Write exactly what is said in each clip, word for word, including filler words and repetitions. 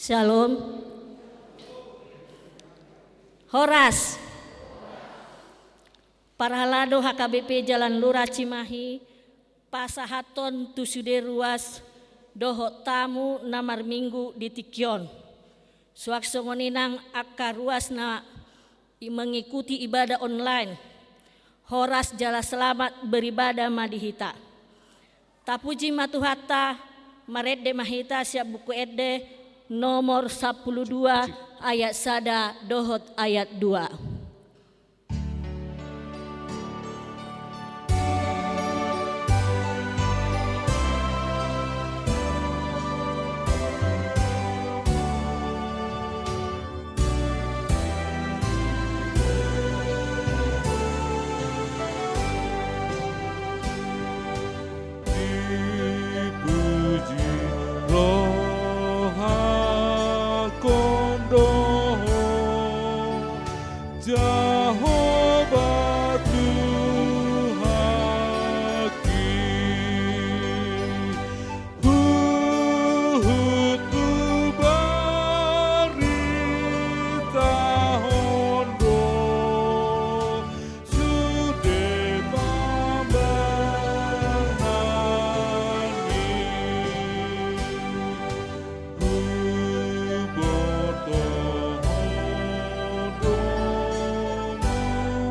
Shalom. Horas. Parhalado H K B P Jalan Lurah Cimahi, pasahathon tu sude ruas dohot tamu na marminggu di tingki on. Suang songon i nang angka ruas na i-, mengikuti ibadah online. Horas jala selamat beribadah ma di hita. Tapuji ma Tuhanta, marende ma hita sian Buku Ende nomor sampulu dua ayat sada dohot ayat dua. Dipuji rohangkon do Ho, Jahowa Tuhanki. Huhut hubaritahon do sude pambahenan i. Huboto Ho do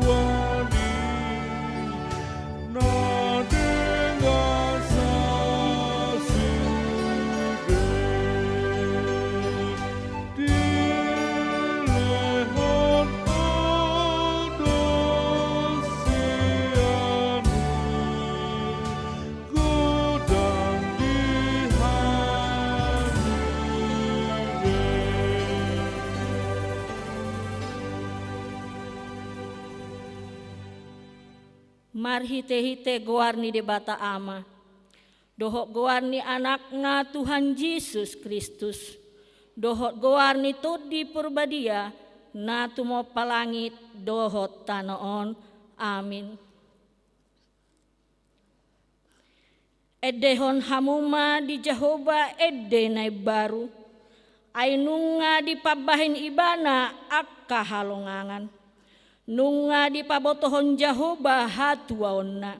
nuaeng na dengan sasude dilehon Ho do sian i godang di hami be. Marhitehite goar ni Debata Ama, dohot goar ni Anakna Tuhan Jesus Kristus, dohot goar ni Tondi Porbadia, na tumompa langit dohot tano on. Amin. Endehon hamu ma di Jahowa ende na imbaru, ai nunga dipambahen Ibana angka halongangan. Nunga dipabotohon Jahowa hatuaonna.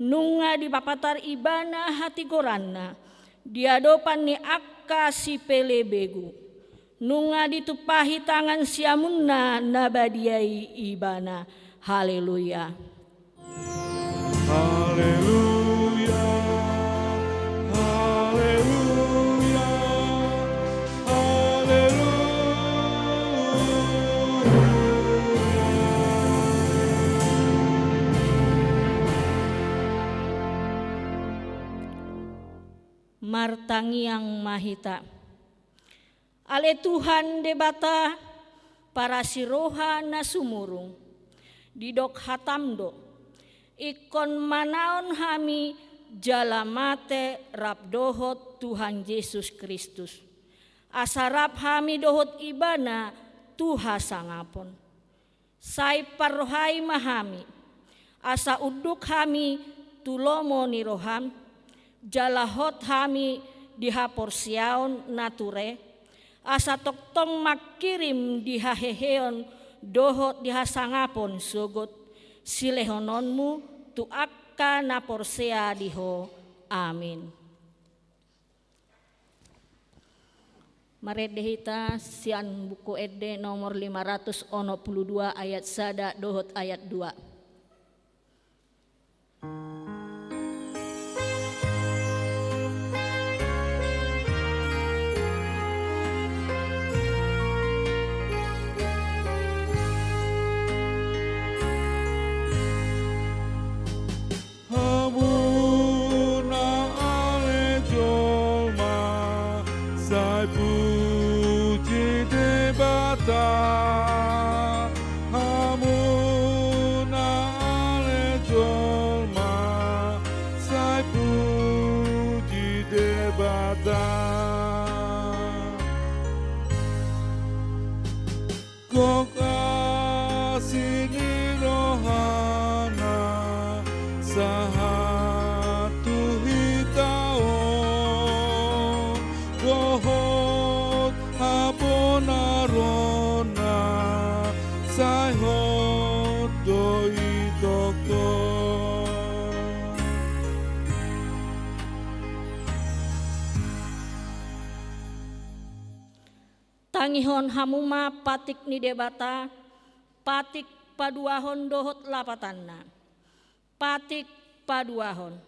Nunga dipapatar Ibana hatigoranna di adopan ni angka sipelebegu. Nunga ditumpahi tangan siamunna na badia i Ibana. Haleluya. Haleluya, haleluya, haleluya. Martangiang ma hita. Ale Tuhan Debata, parasiroha na sumurung, didok hataM do, ingkon manaon hami jala mate rap dohot Tuhan Jesus Kristus, asa rap hami dohot Ibana tu hasangapon. Sai parrohai ma hami, asa unduk hami tu lomo ni rohaM, jala hot hami di haporseaon na ture, asa tongtong mangkirim di haheheon dohot di hasangapon sogot silehononMu tu angka na porsea di Ho. Amin. Marende hita sian Buku Ende nomor lima ratus onom pulu dua ayat sada dohot ayat dua. Hamu na ale jolma, sai puji Debata. Hamu na Sai hot do i tongtong. Tangihon hamu ma patik ni Debata, patik paduahon dohot lapatanna. Patik paduahon.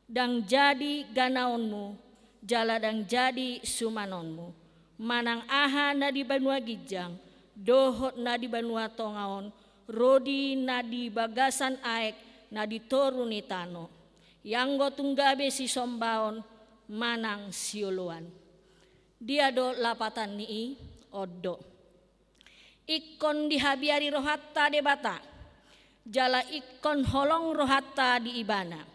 Ndang jadi ganaonmu, jala ndang jadi sumanonmu. Manang aha na di banua ginjang, dohot na di banua tonga on, rodi na di bagasan aek, na di toru ni tano. Ianggo tung gabe sisombaon, manang sioloan. Dia do lapatan ni i? On do. Ingkon dihabiari rohanta Debata, jala ingkon holong rohanta di Ibana.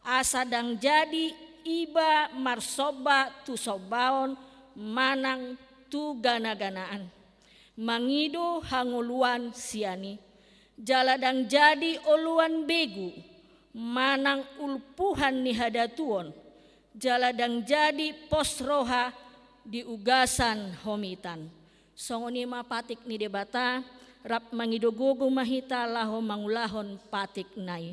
Asa ndang jadi iba marsomba tu sombaon manang tu ganaganaan. Mangido hangoluan sian i. Jala ndang jadi oloan begu, manang ulpuhan ni hadatuon. Jala ndang jadi pos roha di ugasan homitan. Songon i ma patik ni Debata, rap mangido gogo ma hita laho mangulahon patikna i.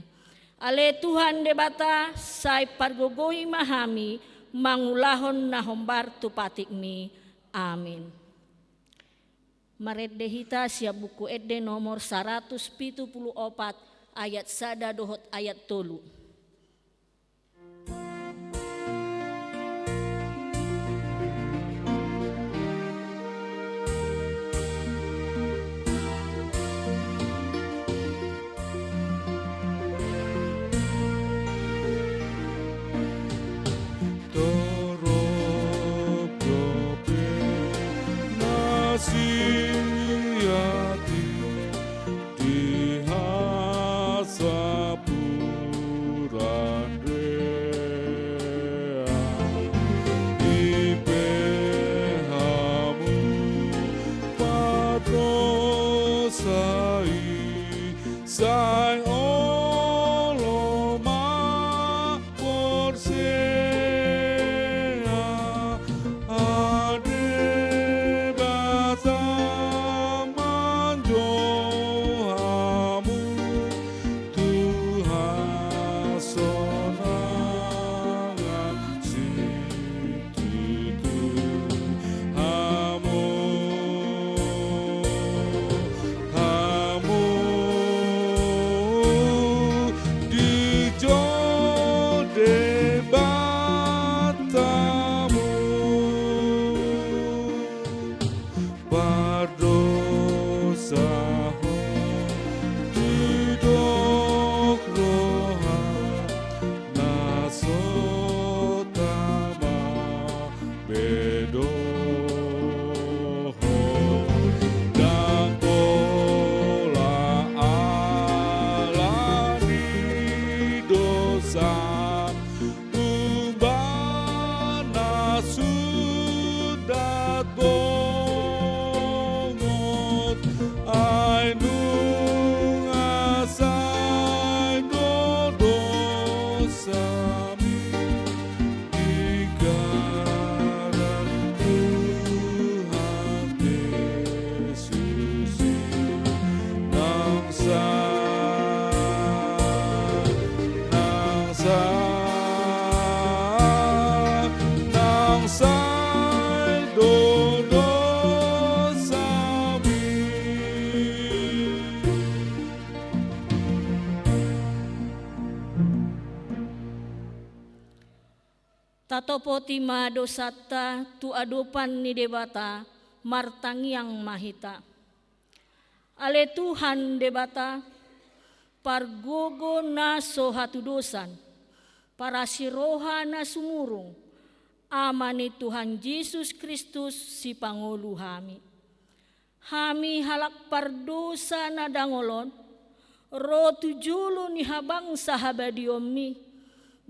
Ale Tuhan Debata, sai pargogoi ma hami mangulahon na hombar tu patikmi. Amin. Marende hita sian Buku Ende nomor saratus pitu pulu opat, ayat sada dohot ayat tolu. Torop dope na siat i di hasapuran dean, i pe hamu pardosa i, sai olo ma porsea, ale Debata manjou hamu tu hasonangan situtu. Hamu, hamu dijou Debatamu. Pardosahon didok roha na so tama be dohot, ndang pola ala ni dosa, umbana sundat bongot, ai nunga sai do dosami. Digarar Tuhan Jesus i, nang sa, nang sa, nang sai do dosami. Tatopoti ma dosanta tu adopan ni Debata, martangiang ma hita. Ale Tuhan Debata, pargogo na so hatudosan, parasi roha na sumurung, Ama ni Tuhan Jesus Kristus sipangolu hami. Hami halak pardosa na dangol on, ro tu jolo ni habangsa habadionmi,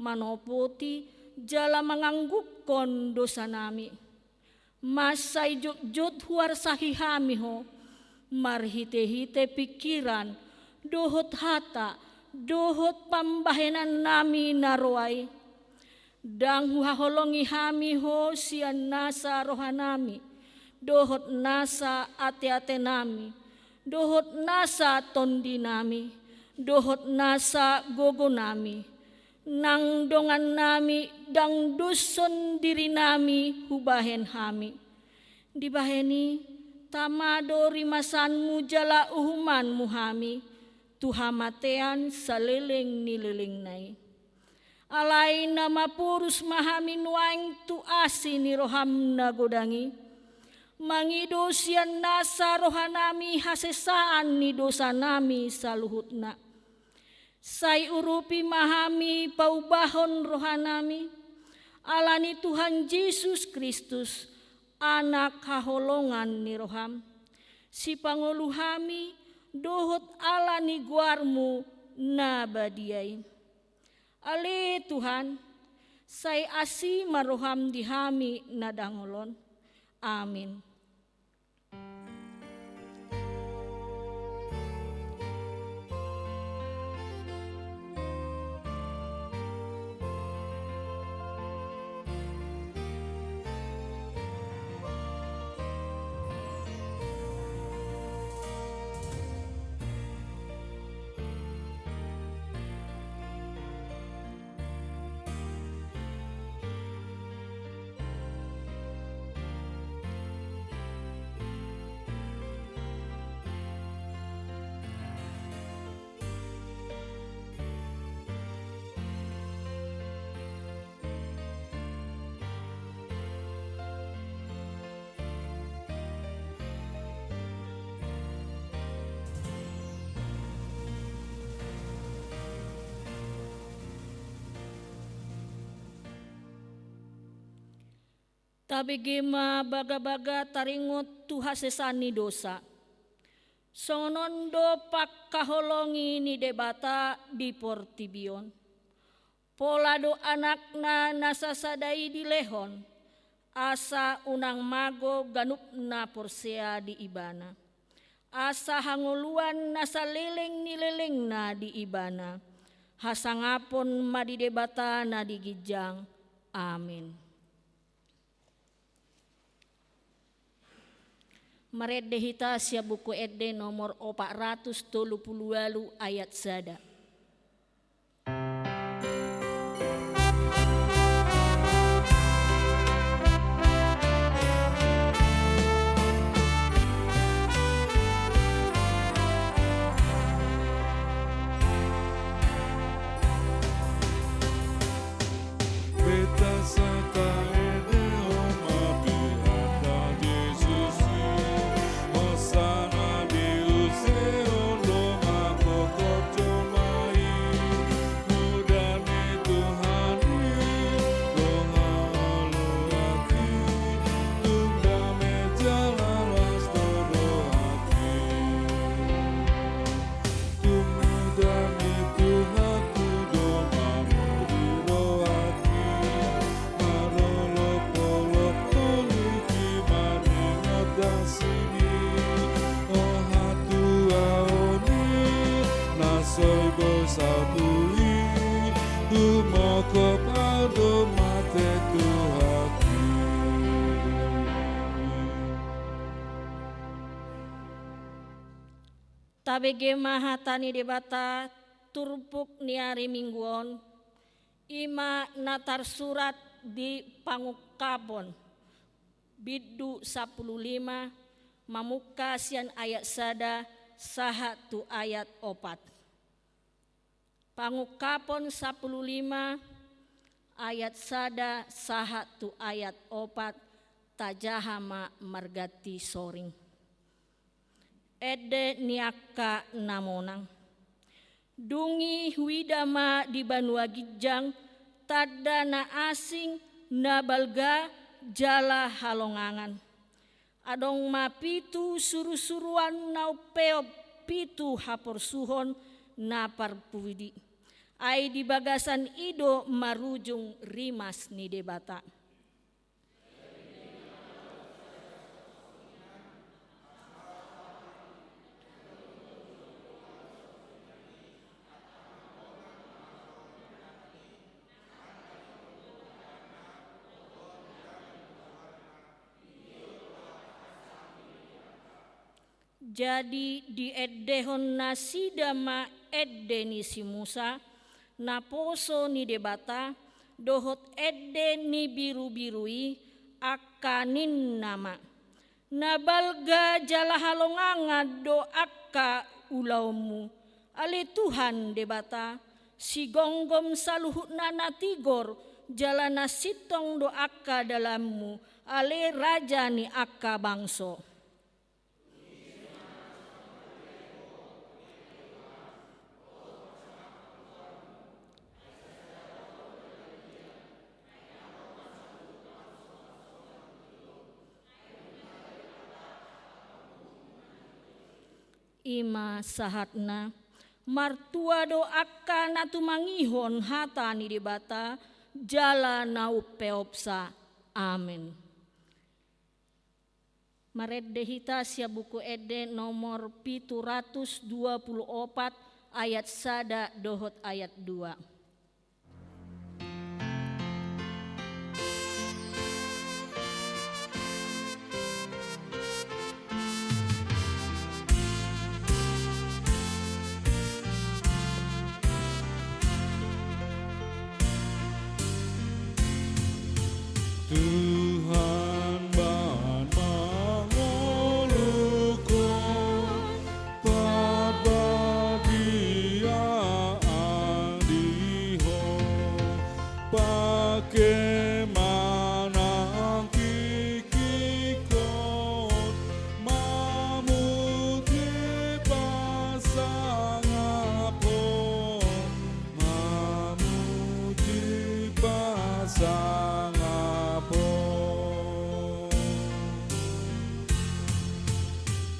manopoti jala manganggungkon dosanami. Mansai jotjot huarsahi hami ho, marhitehite pingkiran, dohot hata, dohot pambahenannami na roa i. Ndang huhaholongi hami ho sian nasa rohanami, dohot nasa ateatenami, dohot nasa tondinami, dohot nasa gogonami, nang dongannami ndang doshon dirinami hubahen hami. Dibahen i, tama do rimasanmu jala uhumanmu hami tu hamatean saleleng ni lelengna i. Alai na maporus ma hami nuaeng tu asi ni roham na godang i, mangido sian nasa rohanami hasesaan ni dosanami saluhutna. Sai urupi ma hami paubahon rohanami, ala ni Tuhan Jesus Kristus, Anak haholongan ni roham, sipangolu hami dohot ala ni goarmu na badia i. Ale Tuhan, sai asi ma roham di hami na dangol on. Amin. Tabege ma bagabaga taringot tu hasesaan ni dosa. Songon on do pangkaholongi ni Debata di portibi on. Pola do Anakna na sasada i dilehon, asa unang mago ganup na porsea di Ibana. Asa hangoluan na saleleng ni lelengna di Ibana, hasangapon ma di Debata na di ginjang. Amin. Marende hita sian Buku Ende nomor opat ratus tolu pulu ualu ayat sada. Tabege ma hata ni Debata turpuk ni ari Minggu on, i ma na tarsurat di Pangungkapon, bindu sampulu lima, mamungka sian ayat sada sahat tu ayat opat. Pangungkapon sampulu lima, ayat sada sahat tu ayat opat, tajaha ma marganti soring. Ende ni angka na monang. Dung i huida ma di banua ginjang tanda na asing, na balga jala halongangan. Adong ma pitu surusuruan na umpeop pitu haporsuhon na parpudi. Ai di bagasan i do marujung rimas ni Debata. Jadi diendehon nasida ma ende ni si Musa, naposo ni Debata, dohot ende ni birubiru i, angka ninna ma: Na balga jala halongangan do angka ulaonmu, ale Tuhan Debata, sigomgom saluhutna na tigor, jala na sintong do angka dalanmu, ale raja ni angka bangso. I ma sahatna, martua do angka na tumangihon hata ni Debata, jala na umpeopsa. Amen. Marende hita sian Buku Ende nomor pitu ratus dua pulu opat, ayat sada dohot ayat dua. Tuhan, Tuhan mangolungkon parbadiaan di Ho, pangke manangkingkingkon, mamuji pasangapon, mamuji pasangapon.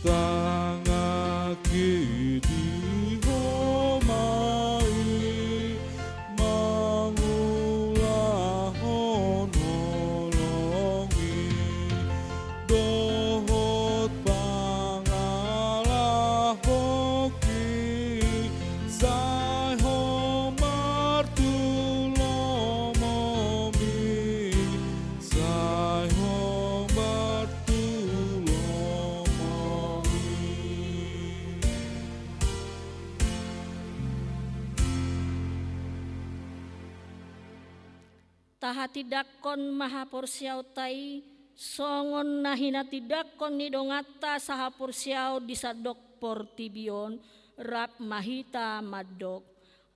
Tanganki di Ho ma i mangulahon holongmi dohot pangalahonki, sai Ho martulomomi, sai Ho martulomomi. Tahatindangkon ma haporseaonta i, songon na hinatindangkon ni donganta sahaporseaon di sandok portibi on, rap ma hita mandok: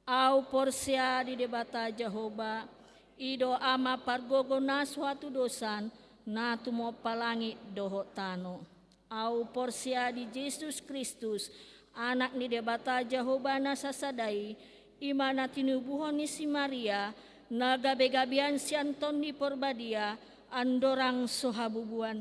Ahu porsea di Debata Jahowa, i do Ama pargogo na so hatudosan, na tumompa langit dohot tano. Ahu porsea di Jesus Kristus, Anak ni Debata Jahowa na sasada i, i ma na tinubuhon ni si Maria, na gabegabean sian Tondi Porbadia, andorang so habubuan.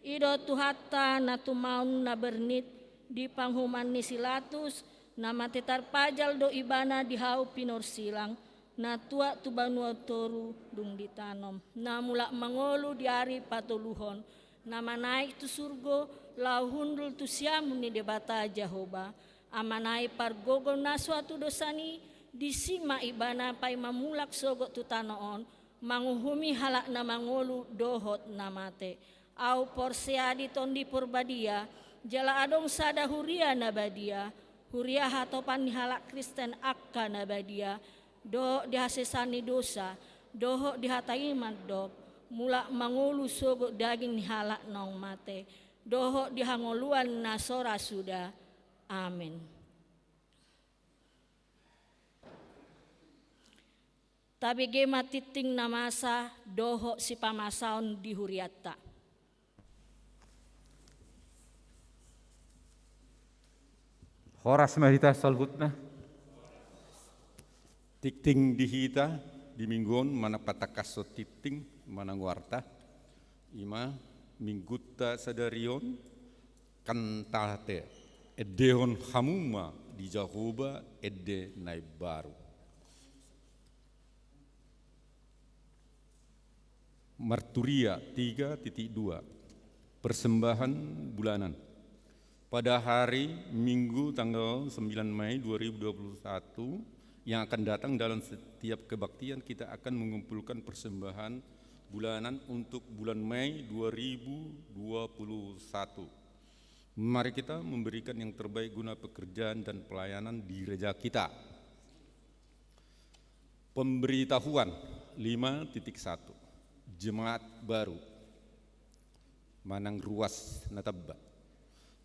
I do Tuhanta na tumaon na bernit di panguhuman ni si Latus, na mate tarpajal do Ibana di hau pinorsilang, na tuat tu banua toru dung ditanom, na mulak mangolu di ari patoluhon, na manaek tu surgo laho hundul tu siamun ni Debata Jahowa, Amanai pargogo na so hatudosan i, disi ma Ibana paima mulak sogot tu tano on, manguhumi halak na mangolu dohot na mate. Ahu porsea di Tondi Porbadia, jala adong sada huria na badia, huria hatopan ni halak Kristen angka na badia, dohot di hasesaan ni dosa, dohot di hata i mandok, mulak mangolu sogot daging ni halak naung mate, dohot di hangoluan na so ra suda. Amen. Tabege ma tingting na masa dohot sipamasaon di hurianta. Horas ma hita saluhutna. Tingting di hita di minggu on, manang patangkashon tingting manang goarta, i ma minggunta sadari on, Kantate, endehon hamu ma di Jahowa ende na imbaru. Marturia tiga titik dua. Persembahan bulanan. Pada hari Minggu tanggal sembilan Mei dua ribu dua puluh satu yang akan datang, dalam setiap kebaktian kita akan mengumpulkan persembahan bulanan untuk bulan Mei dua ribu dua puluh satu. Mari kita memberikan yang terbaik guna pekerjaan dan pelayanan di gereja kita. Pemberitahuan lima titik satu. Jemaat baru manang ruas na tamba.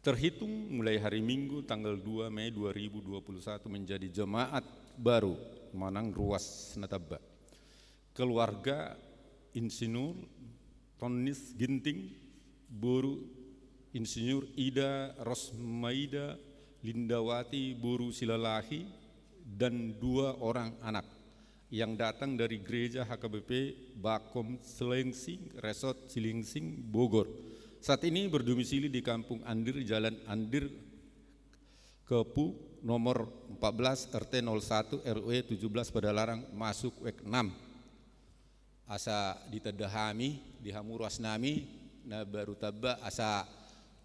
Terhitung mulai hari Minggu tanggal dua Mei dua ribu dua puluh satu menjadi jemaat baru manang ruas na tamba. Keluarga Insinyur Tonis Ginting, boru Insinyur Ida Rosmaida Lindawati, boru Silalahi, dan dua orang anak yang datang dari Gereja H K B P Bakom Silengsing, Resort Silengsing, Bogor. Saat ini berdomisili di Kampung Andir, Jalan Andir, Kepu, nomor empat belas, R T nol satu, R W tujuh belas, Padalarang, masuk wek enam. Asa ditanda hami di hamu ruas nami na baru tamba, asa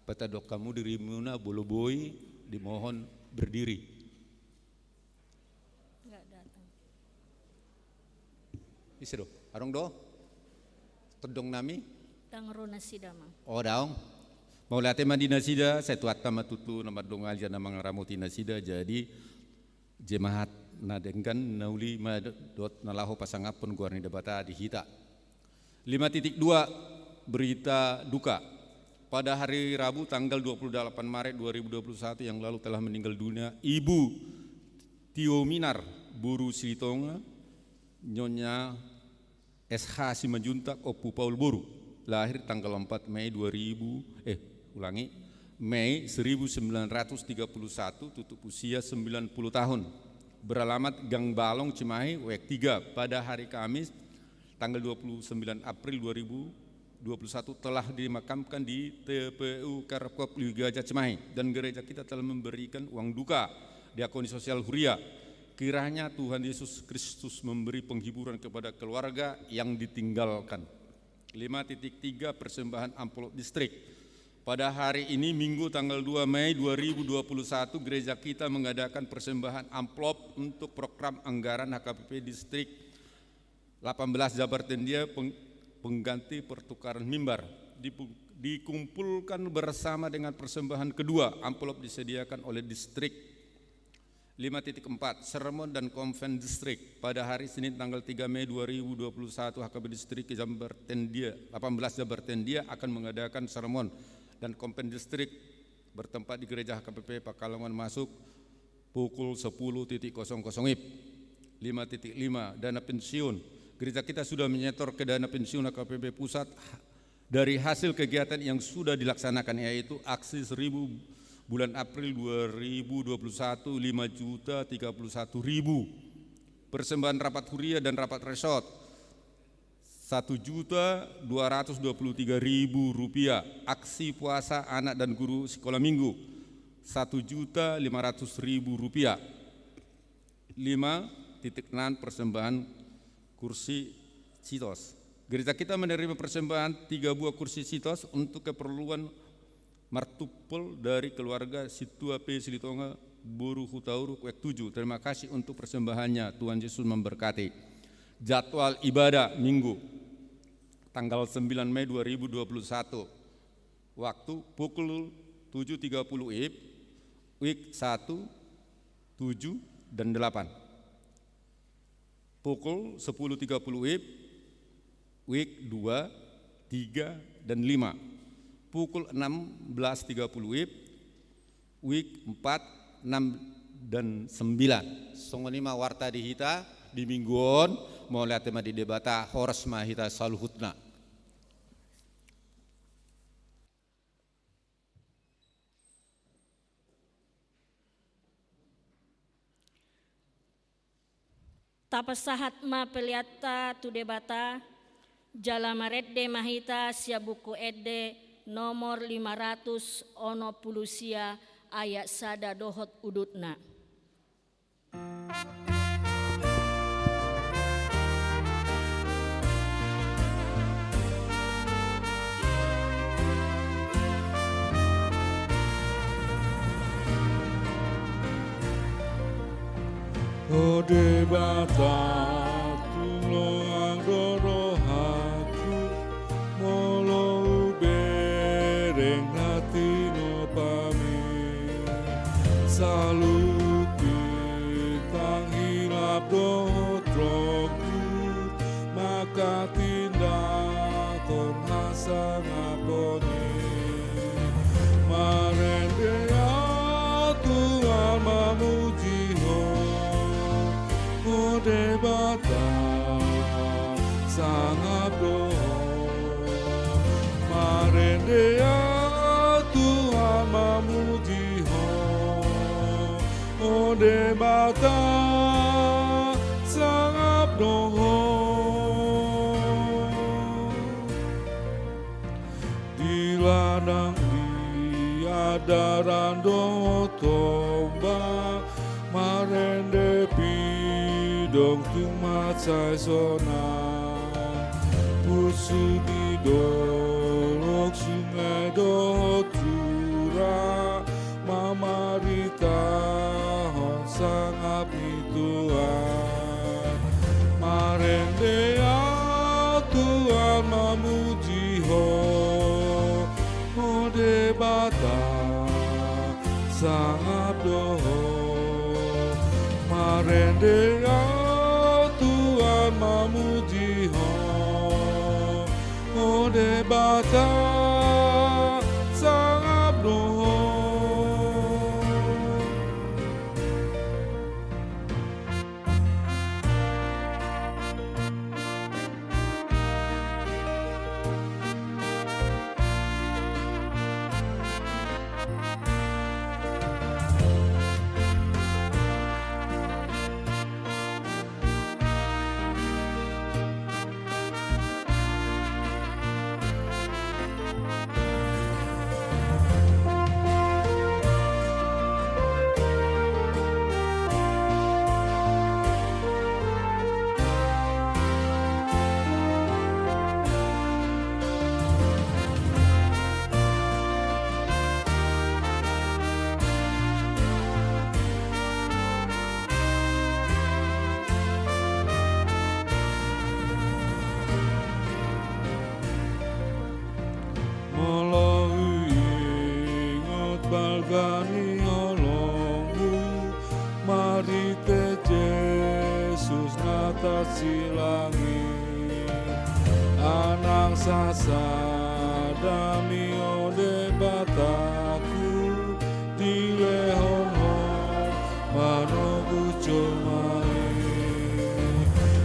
patandok hamu dirimuna molo boi, dimohon berdiri. Nggak datang. Ise do? Adong do? Tondong nami? Ndang ro nasida, Amang. O, daong. Mauliate ma di nasida, sai Tuhanta ma tutu na mandongani jala na mangaramoti nasida, jadi jemaat na denggan na uli ma dohot na laho pasangaphon goar ni Debata di hita. Lima titik dua, berita duka. Pada hari Rabu tanggal dua puluh delapan Maret dua ribu dua puluh satu yang lalu telah meninggal dunia Ibu Tio Minar, boru Silitonga, Nyonya S H Simanjuntak, Ompu Paul boru, lahir tanggal empat Mei dua ribu, eh, ulangi, Mei seribu sembilan ratus tiga puluh satu, tutup usia sembilan puluh tahun. Beralamat Gang Balong, Cimahi, W X tiga. Pada hari Kamis, tanggal dua puluh sembilan April dua ribu dua puluh satu, telah dimakamkan di T P U Karkop Liu Gajah, Cimahi, dan gereja kita telah memberikan uang duka diakoni sosial huria. Kiranya Tuhan Yesus Kristus memberi penghiburan kepada keluarga yang ditinggalkan. Lima titik tiga, persembahan amplop distrik. Pada hari ini, Minggu tanggal dua Mei dua ribu dua puluh satu, gereja kita mengadakan persembahan amplop untuk program anggaran H K B P Distrik delapan belas Jabar Tendia, peng-, pengganti pertukaran mimbar. Dipu-, dikumpulkan bersama dengan persembahan kedua, amplop disediakan oleh distrik. Lima titik empat, sermon dan konven distrik. Pada hari Senin tanggal tiga Mei dua ribu dua puluh satu, H K B Distrik Jabar Tendia, delapan belas Jabar Tendia akan mengadakan sermon dan konven distrik bertempat di Gereja H K B P Pakalongan, masuk pukul sepuluh titik kosong kosong W I B. Lima titik lima, dana pensiun. Gereja kita sudah menyetor ke dana pensiun H K B P Pusat dari hasil kegiatan yang sudah dilaksanakan, yaitu aksi seribu bulan April dua ribu dua puluh satu, lima juta tiga puluh satu ribu. Persembahan rapat huria dan rapat resort, satu juta dua ratus dua puluh tiga ribu rupiah. Aksi puasa anak dan guru sekolah minggu, satu juta lima ratus ribu rupiah. Lima titik enam, persembahan kursi sitos. Gereja kita menerima persembahan tiga buah kursi sitos untuk keperluan martumpol dari keluarga Situa P Silitonga, boru Hutauruk, W X tujuh. Terima kasih untuk persembahannya. Tuhan Yesus memberkati. Jadwal ibadah Minggu tanggal sembilan Mei dua ribu dua puluh satu. Waktu pukul tujuh tiga puluh W I B, W I B satu, tujuh, dan delapan. Pukul sepuluh tiga puluh W I B, W I B dua, tiga, dan lima. Pukul enam belas tiga puluh W I B, W I B empat, enam, dan sembilan. Songon i ma warta di hita di Minggu on. Mauliate ma di Debata, horas ma hita saluhutna. Tapasahat ma peleanta tu Debata, jala marende ma hita sian Buku Ende nomor lima ratus onom pulu sia, ayat sada dohot udutna. O Debata, tulongan do rohangku, molo hubereng na tinopa Saluhut bintang hilap dohot ronggur mangkatindangkon hasangapon i. Marende ahu Tuhan mamuji Ho, O Debata, sangap do Ho. Marende ahu Tuhan mamuji Ho, O Debata, sangap do Ho. Di ladang, di adaran dohot ombak, marende pidong tung mansai sonang. Pusuk ni dolok, sungai dohot jura, mamaritahon sangap ni Tuhan. Marende ahu Tuhan mamuji Ho, O Debata, sangap do Ho. Marende ahu Tuhan mamuji Ho, O Debata, sangap do Ho. Molo huingot balga ni holongmu, marhite Jesus na tarsilang i, a nang sasadami, o Debataku, dilehon Ho manobus jolma i.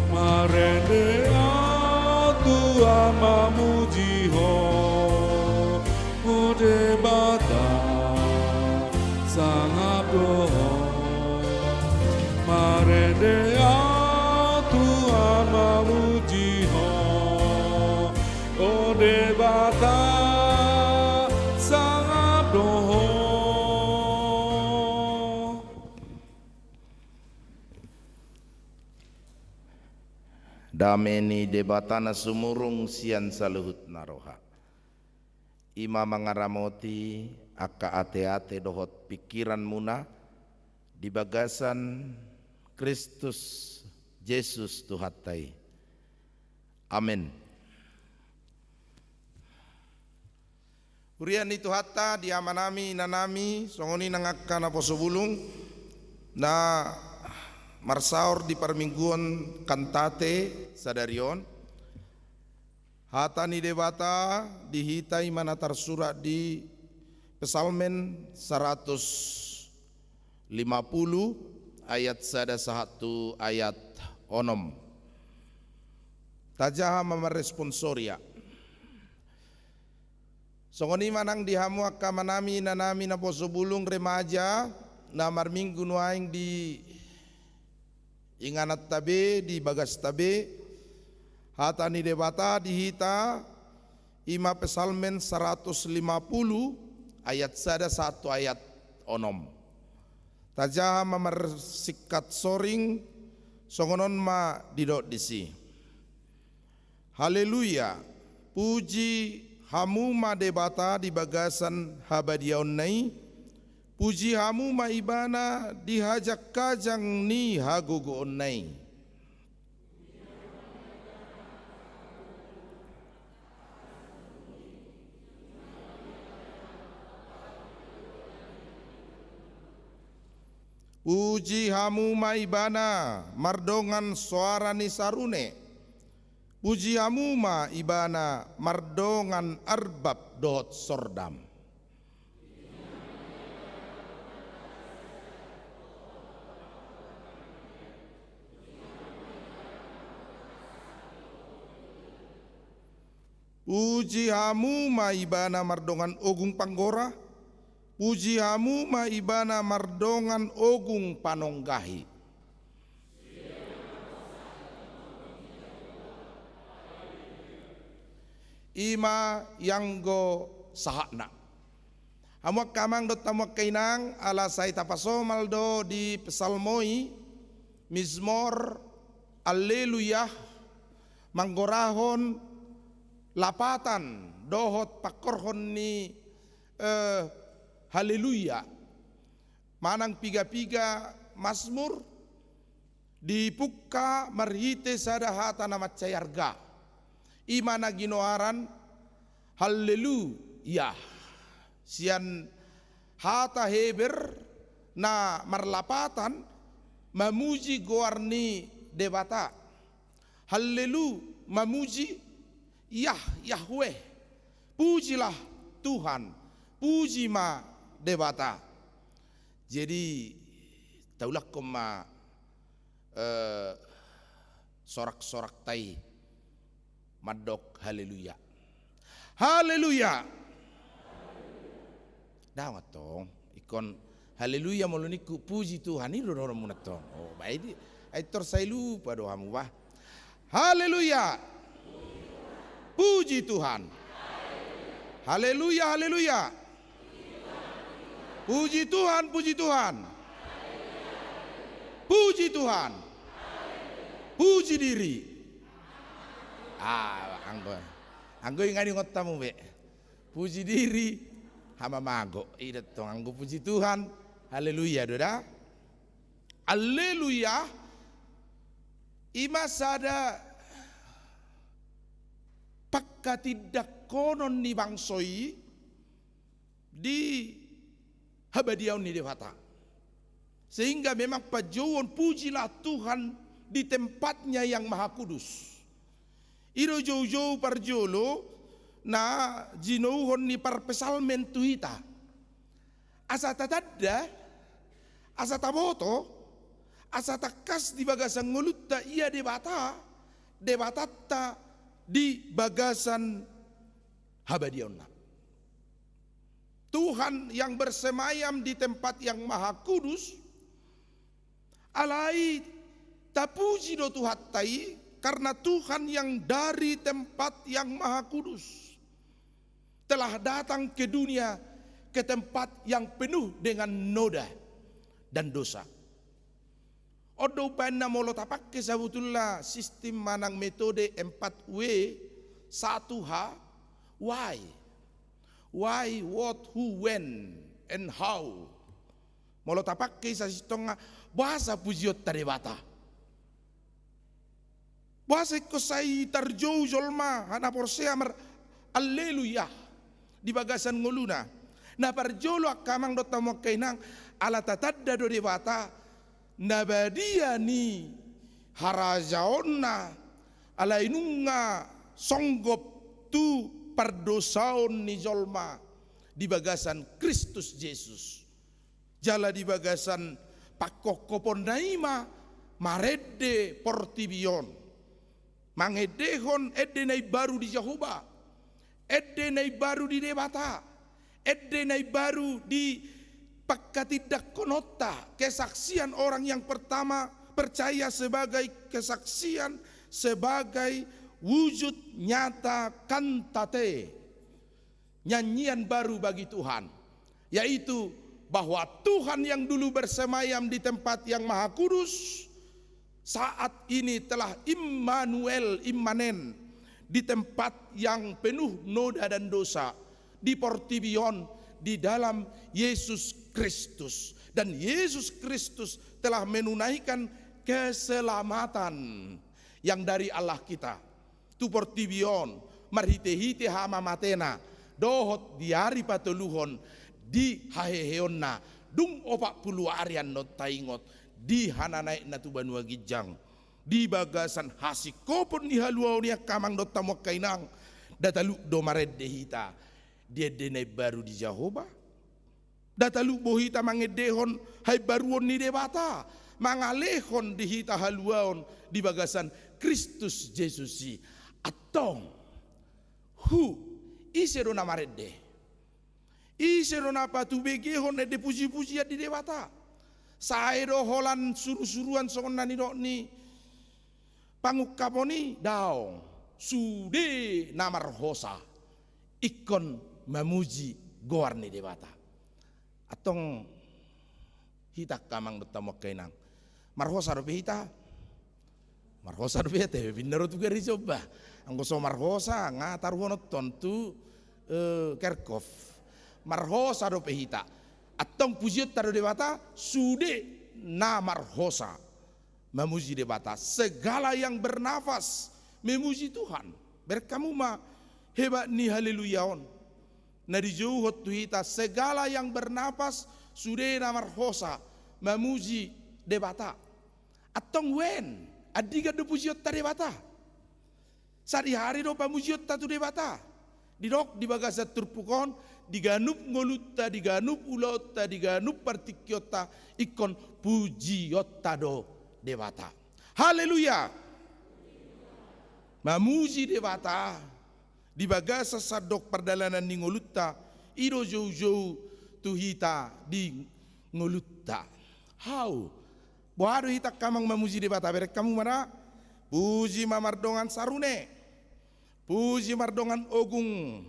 Marende ahu Tuhan mamuji Ho, o Debata, sangap do Ho. Marende ahu Tuhan mamuji Ho, o Debata, sangap do Ho. Dame ni Debata na sumurung sian saluhutna roha, i ma mangaramoti angka ateate dohot pingkiranmuna di bagasan Kristus Jesus Tuhanta i. Amen. Huria ni Tuhanta, di amanami, inanami, songon i nang angka naposo bulung na marsaor di parmingguon Kantate sadari on. Hata ni Debata di hita i ma na tarsurat di Psalmen saratus lima pulu ayat sada sahat tu ayat onom. Tajaha ma marresponsoria. Songon i ma nang di hamu angka amanami, inanami, naposo bulung, remaja na marminggu nuaeng di ingananta be, di bagasta be. Hata ni Debata di hita i ma Psalmen saratus lima pulu ayat sada sahat tu ayat onom. Tajaha ma marsingkat soring, songon on ma didok disi. Haleluya. Puji Hamu ma Debata di bagasan habadiaonna i. Puji Hamu ma Ibana di hajangkajang ni hagogoonna i. Puji hamu ma Ibana mardongan soara ni sarune. Puji hamu ma Ibana mardongan arbab dohot sordam. Puji hamu ma Ibana mardongan ogung panggora. Puji hamu ma Ibana mardongan ogung panonggahi. I ma i anggo sahatna. Hamu angka amang dohot hamu angka inang, ala sai tapasomal do di psalmo i, Mizmor, Alleluia, manggorahon lapatan dohot pangkorhon ni, eh, Haleluya. Manang piga-piga Masmur dipungka marhite sada hata na mansai arga. I ma na ginoaran Halleluya. Sian hata Heber na marlapatan mamuji goar ni Debata. Hallelu, mamuji, Yah, Yahweh. Pujilah Tuhan, puji ma Debata. Jadi, taulakhon ma, eh, sorak-sorakta i mandok haleluya. Haleluya. Dang antong, ingkon haleluya molo ningku puji Tuhan, i do dohononmuna antong. Oh, baen di, ai tor sai lupa do hamu bah. Haleluya. Puji Tuhan. Haleluya, haleluya. Puji Tuhan, puji Tuhan. Puji Tuhan. Puji diri. Ah, anggo, anggo inganingonta mu be. Puji diri, hamamago. I do antong anggo puji Tuhan. Haleluya do da. Alleluia, i ma sada pangkatindangkonon ni bangso i di habadiaon ni Debata. Sehingga memang panjouon pujilah Tuhan di tempat-Nya yang maha kudus. I do joujou parjolo na jinouhon ni parpsalmen tu hita. Asa tatanda, asa taboto, asa tangkas di bagasan ngolunta ia Debata, Debatanta di bagasan habadiaonna. Tuhan yang bersemayam di tempat yang maha kudus, alai tapuji do Tuhanta i, karena Tuhan yang dari tempat yang maha kudus telah datang ke dunia, ke tempat yang penuh dengan noda dan dosa. On do umbahen na molo tapangke sabutulna sistim manang metode empat W, satu H, why? Why, what, who, when, and how. Molo tapangke i sasintongna, boasa pujionta Debata? Boasa ingkon sai tarjou jolma na porsea mar-, alleluia di bagasan ngoluna? Na parjolo angka amang dohot hamu angka inang, ala tatanda do Debata na badia ni harajaonna, alai nunga songgop tu pardosaon ni jolma di bagasan Kristus Jesus. Jala di bagasan pangkophoponna i ma marende portibi on. Mangendehon ende na imbaru di Jahowa, ende na imbaru di Debata, ende na imbaru di pangkatindangkononta, kesaksian orang yang pertama percaya sebagai kesaksian, sebagai wujud nyata kantate. Nyanyian baru bagi Tuhan, yaitu bahwa Tuhan yang dulu bersemayam di tempat yang maha kudus, saat ini telah Immanuel, immanen, di tempat yang penuh noda dan dosa, di portibi on, di dalam Yesus Kristus. Dan Yesus Kristus telah menunaikan keselamatan yang dari Allah kita tu portibi on, marhitehite hamamatena, dohot di ari patoluhon di haheheonna, Dung opat pulu ari annon taingot di hananaekna tu banua ginjang, di bagasan hasingkopon ni haluaon i angka amang dohot hamu angka inang, nda talup do marende hita di ende na imbaru di Jahowa. Nda talup do hita mangendehon haimbaruon ni Debata, mangalehon di hita haluaon di bagasan Kristus Jesus i. Antong, hu, ise do na marende? Ise do na patubegehon ende pujipujian di Debata? Sae do holan surusuruan songon na nidok ni pangungkapon i? Daong. Sude na marhosa ingkon mamuji goar ni Debata. Antong hita angka amang dohot hamu angka inang, marhosa dope hita? Marhosa dope hita, pinda ro tu gareja on bah. Anggo so marhosa, nga taruhononton tu, eh, kerkhof. Marhosa dope hita? Antong pujionta do Debata? Sude na marhosa mamuji Debata. Segala yang bernafas memuji Tuhan. Bereng hamu ma hebat ni haleluya on na dijouhon tu hita, segala yang bernafas, sude na marhosa mamuji Debata. Antong wen, andigan do pujionta Debata? Sadihari do pamujionta tu Debata? Didok di bagasan turpuk on, di ganup ngolunta, di ganup ulaonta, di ganup partingkionta, ingkon pujionta do Debata. Haleluya! Mamuji Debata di bagasan sandok pardalanan ni ngolunta, i do joujou tu hita di ngolunta. Hau, boha do hita angka amang mamuji Debata? Bereng hamu ma da. Puji ma mardongan sarune, puji mardongan ogung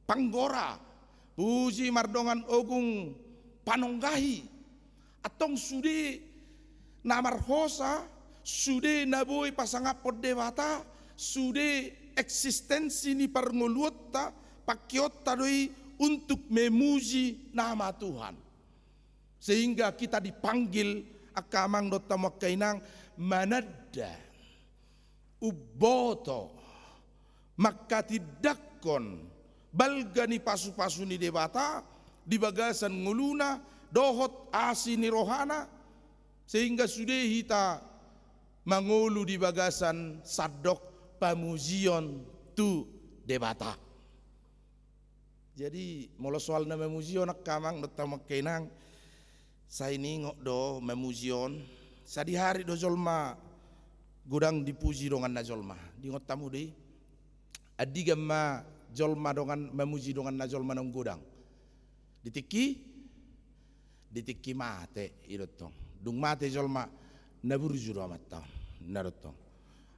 panggora, puji mardongan ogung panonggahi. Antong sude na marhosa, sude na boi pasangaphon Debata, sude eksistensi ni parngoluonta, pangkeonta do i untuk memuji nama Tuhan. Sehingga kita dipanggil, angka amang dohot hamu angka inang, mananda, umboto, manghatindanghon balga ni pasupasu ni Debata di bagasan ngoluna dohot asi ni rohana, sehingga sude hita mangolu di bagasan sandok pamujion tu Debata. Jadi, molo soal na mamuji on, angka amang dohot hamu angka inang, sai niingot do mamuji on, sadihari do jolma godang dipuji donganna jolma. Diingot hamu do i? Andigan ma jolma dongan, mamuji donganna jolma naung godang? Di tingki, di tingki mate, i do tong. Dung mate jolma, na burju do amanta on, ninna do tong.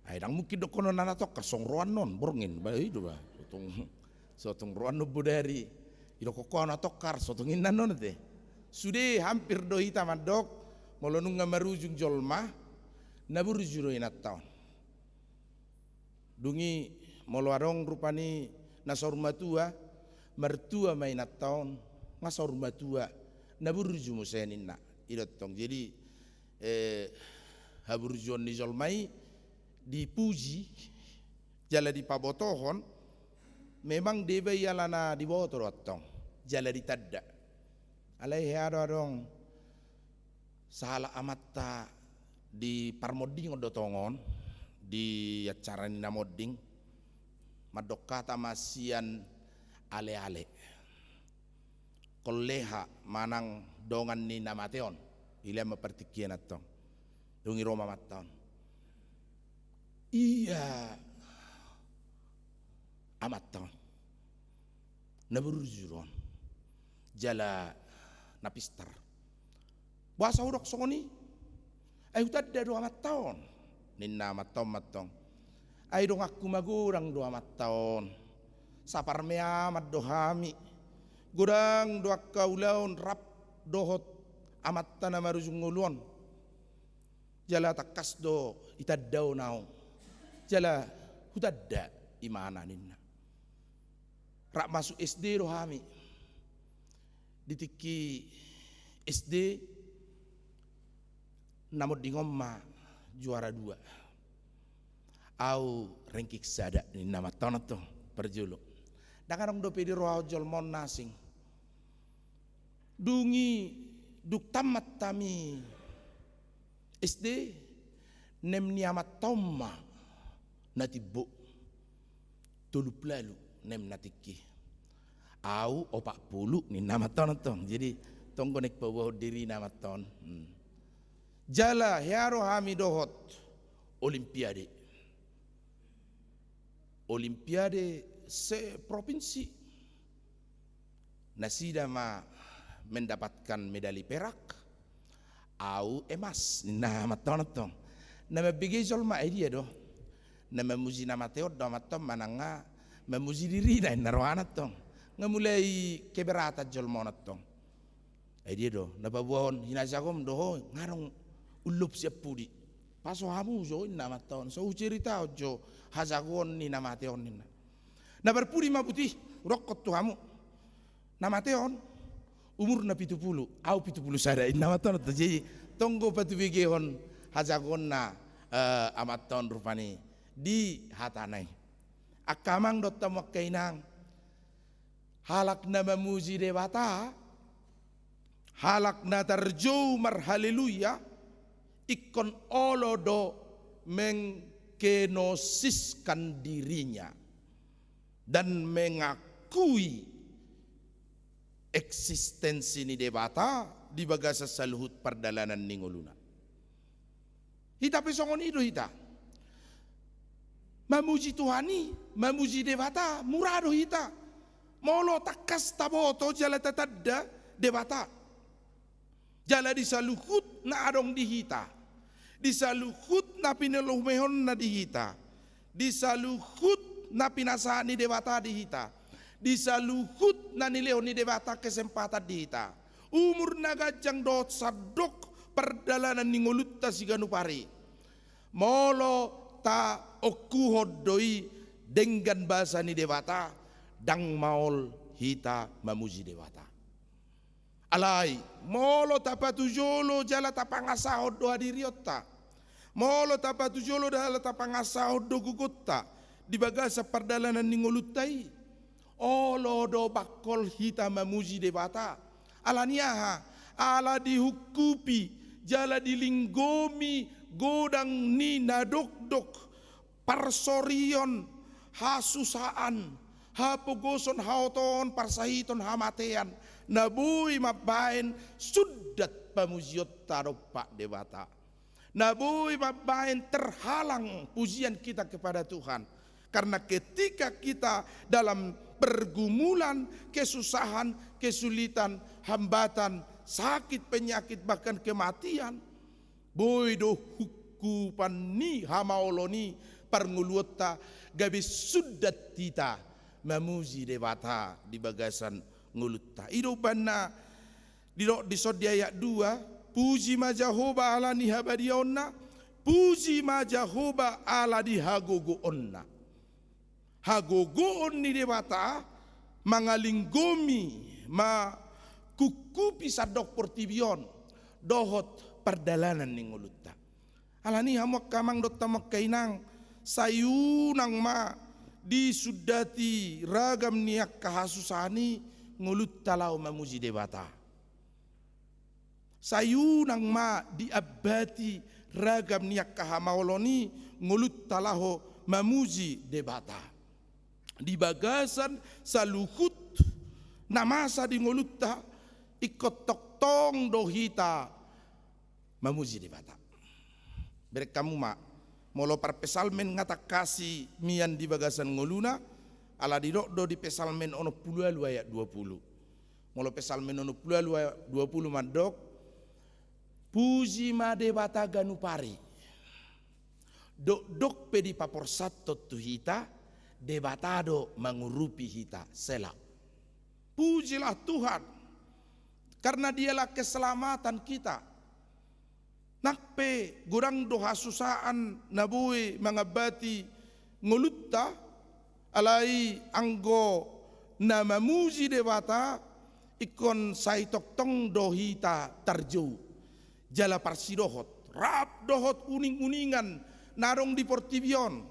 Ai ndang mungkin dohonon na tongkar, songon rohana on borngin, bah, i do bah. So tung, so tung rohana on bodari, didok ho na tongkar, so tung ninna on ate. Sude hampir do hita mandok, molo nunga marujung jolma, na burju do inanta on. Dung i molo adong rupani na saur matua, martua ma inanta on, nga saur matua, na burju muse ninna, i do tong. Jadi, eh, haburjuon ni jolma i dipuji jala dipabotohon, memang deba i alana diboto do antong jala ditanda. Alai hea do adong sahalak amanta di parmondingon do tong on, di acara ni na monding, mandok hata ma sian aleale. Kolleha manang dongan ni na mate on, dilean ma partingkian antong. Dung i ro ma amanta on. Ia amanta on, na burju do on jala na pistar. Boasa hudok songon i? Ai hutanda do amanta on, ninna amanta on ma antong. Ai donganku magodang do amanta on. Saparmeaman do hami. Godang do angka ulaon rap dohot amanta na marujung ngolu on. Jala tangkas do itanda on ahu. Jala hutanda imana, ninna. Rap masuk S D do hami. Di tingki S D, na monding on ma juara dua. Ahu ranking sada, ninna amanta on antong, parjolo. Ndang adong dope di rohahon jolma on na asing. Dung i Dung tamat hami S D, nem ni amanta on ma na timbo. Tolu pulu ualu nem na tingki. Au opat pulu ninna amanta on antong. Jadi tong do naeng paboahon dirina amanta on. Hmm. Jala hea do hami dohot olimpiade. Olimpiade se-provinsi. Nasida ma mendapatkan medali perak, au emas, ninna amanta on antong. Na mambege jolma, ai dia do? Na mamuji na mate on do amanta on manang nga mamuji dirina, ninna rohana antong. Nga mulai keberatan jolma on antong. Ai dia do, na paboahon hinajagoon do ho, nga adong ullop sian pudi. Paso hamu jo, ninna amanta on, so huceritahon jo hajagoon ni na mate on, ninna. Na parpudi ma buti, hudok tu hamu. Na mate on, umurna pitu pulu, au pitu pulu sada, ninna amanta on. Jadi, tong do patubegehon hajagoonna, eh, amanta on rupani di hatana i. Angka amang dohot hamu angka inang, halak na mamuji Debata, halak na tarjou marhaleluya, ingkon olo do mengkenosiskan dirinya dan mengakui eksistensi ni Debata di bagasan saluhut pardalanan ni ngoluna. Hita pe songon i do hita. Mamuji Tuhan i, mamuji Debata, mura do hita. Molo tangkas taboto jala tatanda Debata. Jala di saluhut na adong di hita. Di saluhut na pinalumehonna di hita. Di saluhut na pinasahat ni Debata di hita. Di saluhut na nilehon ni Debata kesempatan di hita. Umur na ganjang dohot sandok pardalanan ni ngolunta siganup ari. Molo taongkuhon do i denggan basa ni Debata, ndang maol hita mamuji Debata. Alai, molo tapatujolo jala tapangasahon do hadirionta. Molo tapatujolo jala tapangasahon do gogonta di bagasan pardalanan ni ngolunta i. Olo do bangkol hita mamuji Debata. Ala ni aha? Ala dihungkupi, jala dilinggomi godang ni na dokdok, parsorion, hasusaan, hapogoson, haotoon, parsahiton, hamatean, na boi mambaen sundat pamujionta dompak Debata. Na boi mambaen terhalang pujian kita kepada Tuhan. Karena ketika kita dalam pergumulan, kesusahan, kesulitan, hambatan, sakit, penyakit, bahkan kematian, boi do hungkupan ni hamaolon i parngoluonta gabe sundat hita mamuji Debata di bagasan ngolunta. I do umbahen na didok dison di ayat dua, puji ma Jahowa ala ni habadiaonna, puji ma Jahowa ala ni hagogoonna. Hagogoon ni Debata mangalinggomi, mangkungkupi sandok portibi on dohot pardalanan ni ngolunta. Ala ni i hamu angka amang dohot hamu angka inang, sai unang ma disundati ragam ni angka hasusaan i ngolunta laho mamuji Debata. Sai unang ma diambati ragam ni angka hamaolon i ngolunta laho mamuji Debata. Di bagasan saluhut na masa di ngolunta, ingkon tongtong do hita mamuji Debata. Bereng hamu ma, molo parpsalmen nga tangkas i mian di bagasan ngoluna, ala didok do di Psalmen onom pulu ualu ayat dua pulu. Molo Psalmen onom pulu ualu ayat dua pulu mandok, puji ma Debata ganup ari. Dokdok pe dipaporsanhon tu hita, Debata do mangurupi hita. Sela. Pujilah Tuhan, karena Dialah keselamatan kita. Nang pe godang do hasusaan na boi mangambati ngolunta, alai anggo na mamuji Debata, ingkon sai tongtong do hita tarjou. Jala parsidohot, rap dohot uning-uningan na adong di portibi on,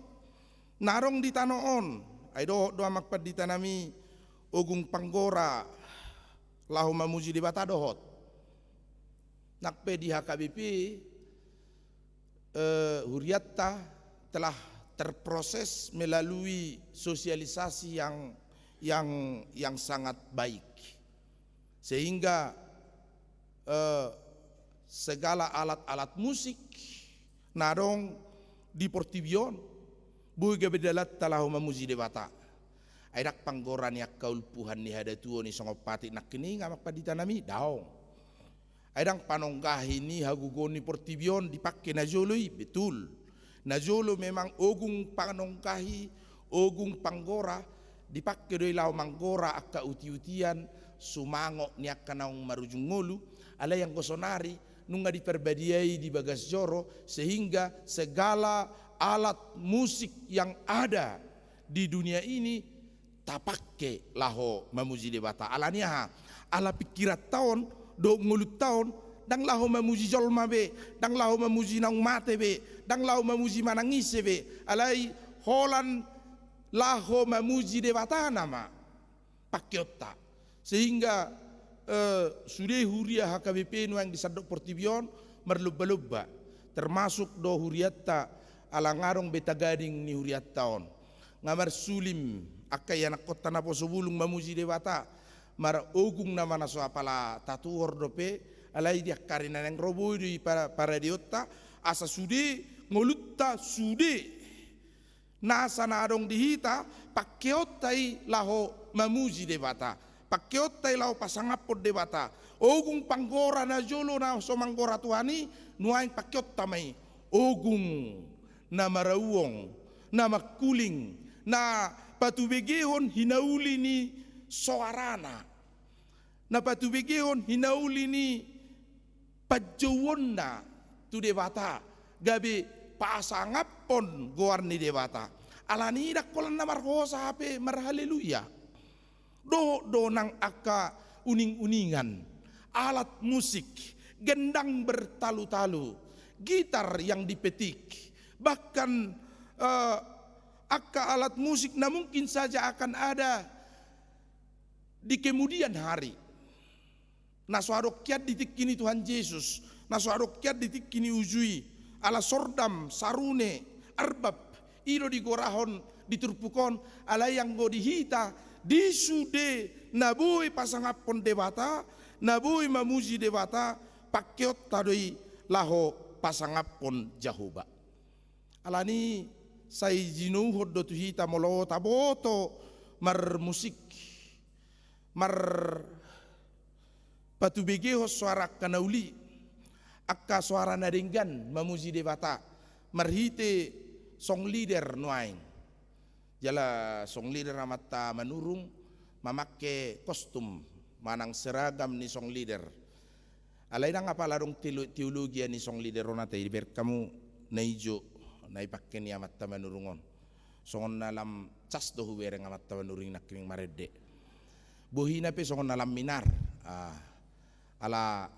na adong di tano on. Ai dohot do amang pandita nami, Ogung Panggora, laho mamuji Debata dohot. Nang pe di H K B P, eh, hurianta telah terproses melalui sosialisasi yang, yang, yang sangat baik. Sehingga, eh, segala alat-alat musik na adong di portibi on, boi gabe dalanta laho mamuji Debata. Ai ndang panggora ni angka ulpuhan ni hadatuon i songon patik nangkining, amang pandita nami, daong. Ai ndang panonggahi ni hagogoon ni portibi on dipangke najolo i, betul. Najolo memang ogung panonggahi, ogung panggora, dipangke do i laho manggora angka uti-utian, sumangot ni angka naung marujung ngolu, alai anggo sonari nunga diparbadiai di bagas joro, sehingga segala alat musik yang ada di dunia ini tapangke laho mamuji Debata. Ala ni aha? Ala pingkiranta on dohot ngolunta on ndang laho mamuji jolma be, ndang laho mamuji naung mate be, ndang laho mamuji manang ise be, alai holan laho mamuji Debata nama pangkeonta. Sehingga, eh, sude huria H K B P nuaeng di sandok portibi on marlomba-lomba, termasuk do hurianta, ala nga adong be tagading ni hurianta on. Nga marsulim angka ianakkonta naposo bulung mamuji Debata, marogung nama na so apala tatuhor dope, alai di angka ari na naeng ro boi do i pa-, paradeonta, asa sude ngolunta, sude nasa na adong di hita, pangkeonta i laho mamuji Debata, pangkeonta i laho pasangaphon Debata. Ogung panggora najolo na so manggora Tuhan i, nuaeng pangkeonta ma i ogung na marauong, na mangkuling, na patubegehon hinauli ni soarana, na patubegehon hinauli ni panjouonna tu Debata, gabe pasangaphon goar ni Debata. Ala ni i ndang holan na marhosa hape marhaleluya. Dohot do nang angka uning-uningan, alat musik, gendang bertalu-talu, gitar yang dipetik, bahkan, eh, angka alat musik na mungkin saja akan ada di kemudian hari. Na so adong hian di tingki ni Tuhan Jesus, na so adong hian di tingki ni uju i, ala sordam, sarune, arbab, i do digorahon di turpuk on, alai anggo di hita, di sude na boi pasangaphon Debata, na boi mamuji Debata, pangkeonta do i laho pasangaphon Jahowa. Ala ni i sai jinouhon do tu hita molo taboto marmusik, marpatubegehon soara angka na uli, angka soara na denggan mamuji Debata marhite song leader nuaeng. Jala song leader amanta Manurung mamangke kostum manang seragam ni song leader. Alai ndang apala adong teolo-, teologia ni song leader on ate, dibereng hamu na ijo na ipangke ni amanta Manurung on. Songon na lam cas do hubereng amanta Manurung i nangkining marende. Bohina pe songon na lam minar. Ah, ala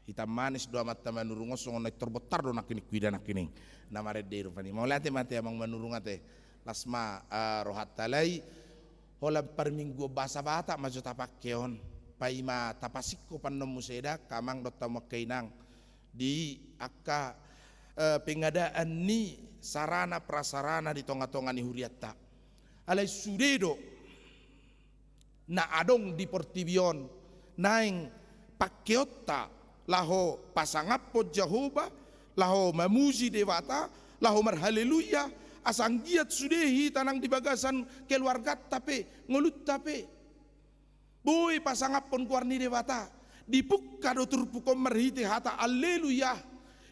hitam manis do amanta Manurung on, songon na intor bontar do nangkining huida nangkining. Na marende i rupani. Mauliate ma ate amang Manurung ate. Las ma, ah, rohanta, alai holan parmingguon bahasa Batak ma jo tapangke on. Paima tapasingkop annon muse da angka amang dohot hamu angka inang di angka, eh, pengadaan ni sarana prasarana di tonga-tonga ni hurianta. Alai sude do na adong di portibi on naeng pangkeonta laho pasangaphon Jahowa, laho mamuji Debata, laho marhaleluya, asa anggiat sude hita nang di bagasan keluarganta pe, ngolunta pe, boi pasangaphon goar ni Debata. Dipungka do turpuk on marhite hata alleluya,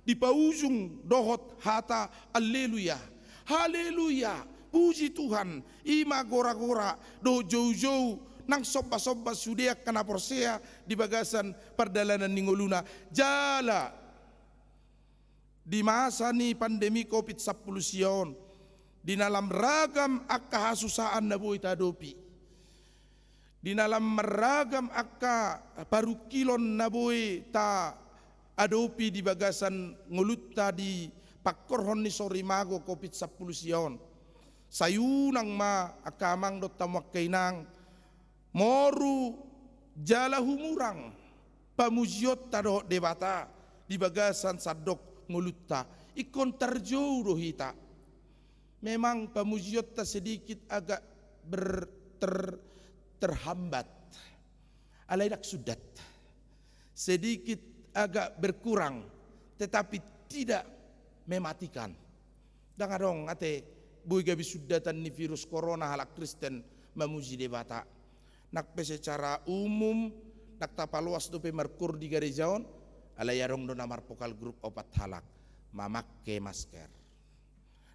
dipaujung dohot hata alleluya. Haleluya, puji Tuhan. I ma gora-gora dohot joujou nang somba-somba sude angka na porsea di bagasan pardalanan ni ngoluna. Jala di masa ni pandemi covid sampulu sia on, di na lam ragam angka hasusaan na boi taadopi, di na lam marragam angka parungkilon na boi taadopi di bagasan ngolunta di pangkorhon ni sorimago covid sampulu sia on, sai unang ma angka amang dohot hamu angka inang moru jala humurang pamujionta dohot Debata, di bagasan sandok ngolunta, ingkon tarjou do hita. Memang pamujionta sedikit agak ber-, ter-, terhambat. Alai ndang sundat. Sedikit agak berkurang, tetapi tidak mematikan. Ndang adong ate boi gabe sundatan ni virus corona halak Kristen mamuji Debata. Nang pe secara umum, ndang tapaloas dope markoor di gareja on, alai adong do na marvokal grup opat halak, mamangke masker.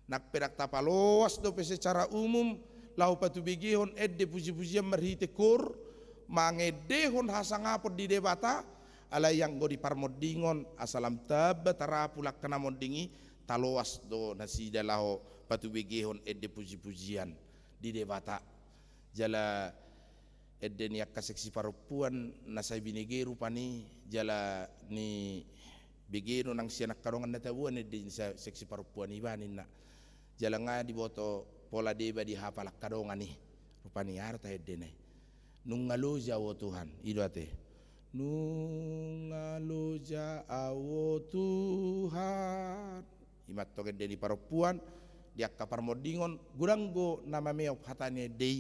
Nang pe ndang tapaloas dope secara umum, laho patubegehon ende puji-pujian marhite koor, mangendehon hasangapon di Debata, alai anggo di parmondingon, asa lam tamba tarapu angka na monding i, taloas do nasida laho patubegehon ende puji-pujian di Debata. Jala ende ni angka seksi parompuan na sai binege rupani, jala nibege do nang sian angka dongan na taboan ende ni sa-, seksi parompuan i ba ninna. Jala nga diboto pola deba dihapal angka dongan i. Rupani aha do tahe endena i. Nunga loja au o Tuhan, i do ate. Nunga loja au o Tuhan. I ma antong ende ni parompuan, di angka parmondingon, godang do na mameop hata ni ende i,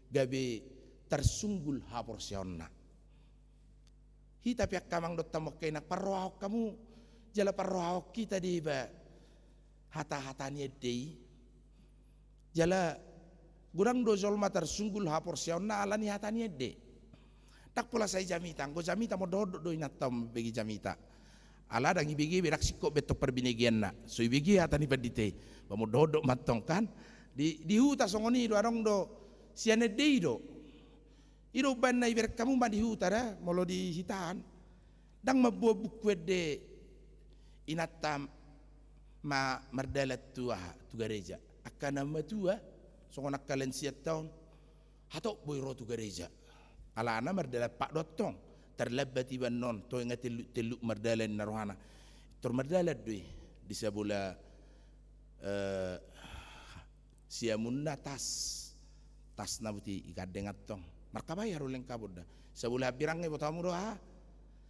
gabe tarsunggul haporseaonna. Hita pe angka amang dohot hamu angka inang, parrohahon hamu, jala parrohahon hita deba hata-hata ni ende i. Jala godang do jolma tarsunggul haporseaonna ala ni hata ni ende. Ndang pola sai jamita, anggo jamita mondok-ondok do inanta on mambege jamita. Ala ndang ibege be, ndang singkop be antong parbinegeanna. So ibege hata ni pandita i, ba mondok-ondok ma antong kan. Di, di huta songon i do, adong do sian ende i do. I do umbahen na ibereng hamu ma di huta da, molo di hita an. Ndang mamboan buku ende inanta ma-, mardalan tu aha, tu gareja. Angka na matua, songon angka lansianta on, hatop boi ro tu gareja. Alana mardalan pat do antong. Tarlambat iba annon, toe nga telluk-telluk mardalan ninna rohana. Tor mardalan do i, di sabola, eh, siamunna tas. Tasna buti, i gandeng antong. Markabai haru lengkap on da. Sabola hambirangna iboto hamu do aha?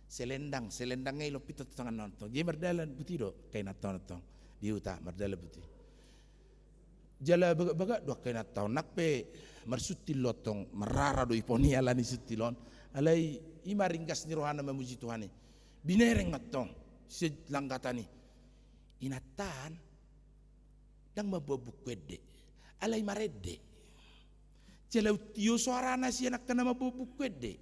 Selendang, selendangna i lompit tu tanganna on antong. Jadi mardalan buti do angka inanta on antong. Di huta mardalan buti. Jala bagak-bagak do angka inanta on, nang pe marsuntil do antong, marrara do ipon i ala ni suntil on. Alai i ma ringgas ni rohana mamuji Tuhan i. Binereng ma antong sian langgatan i. Inanta an ndang mamboan buku ende, alai marende. Jala untio soarana sian angka na mamboan buku ende.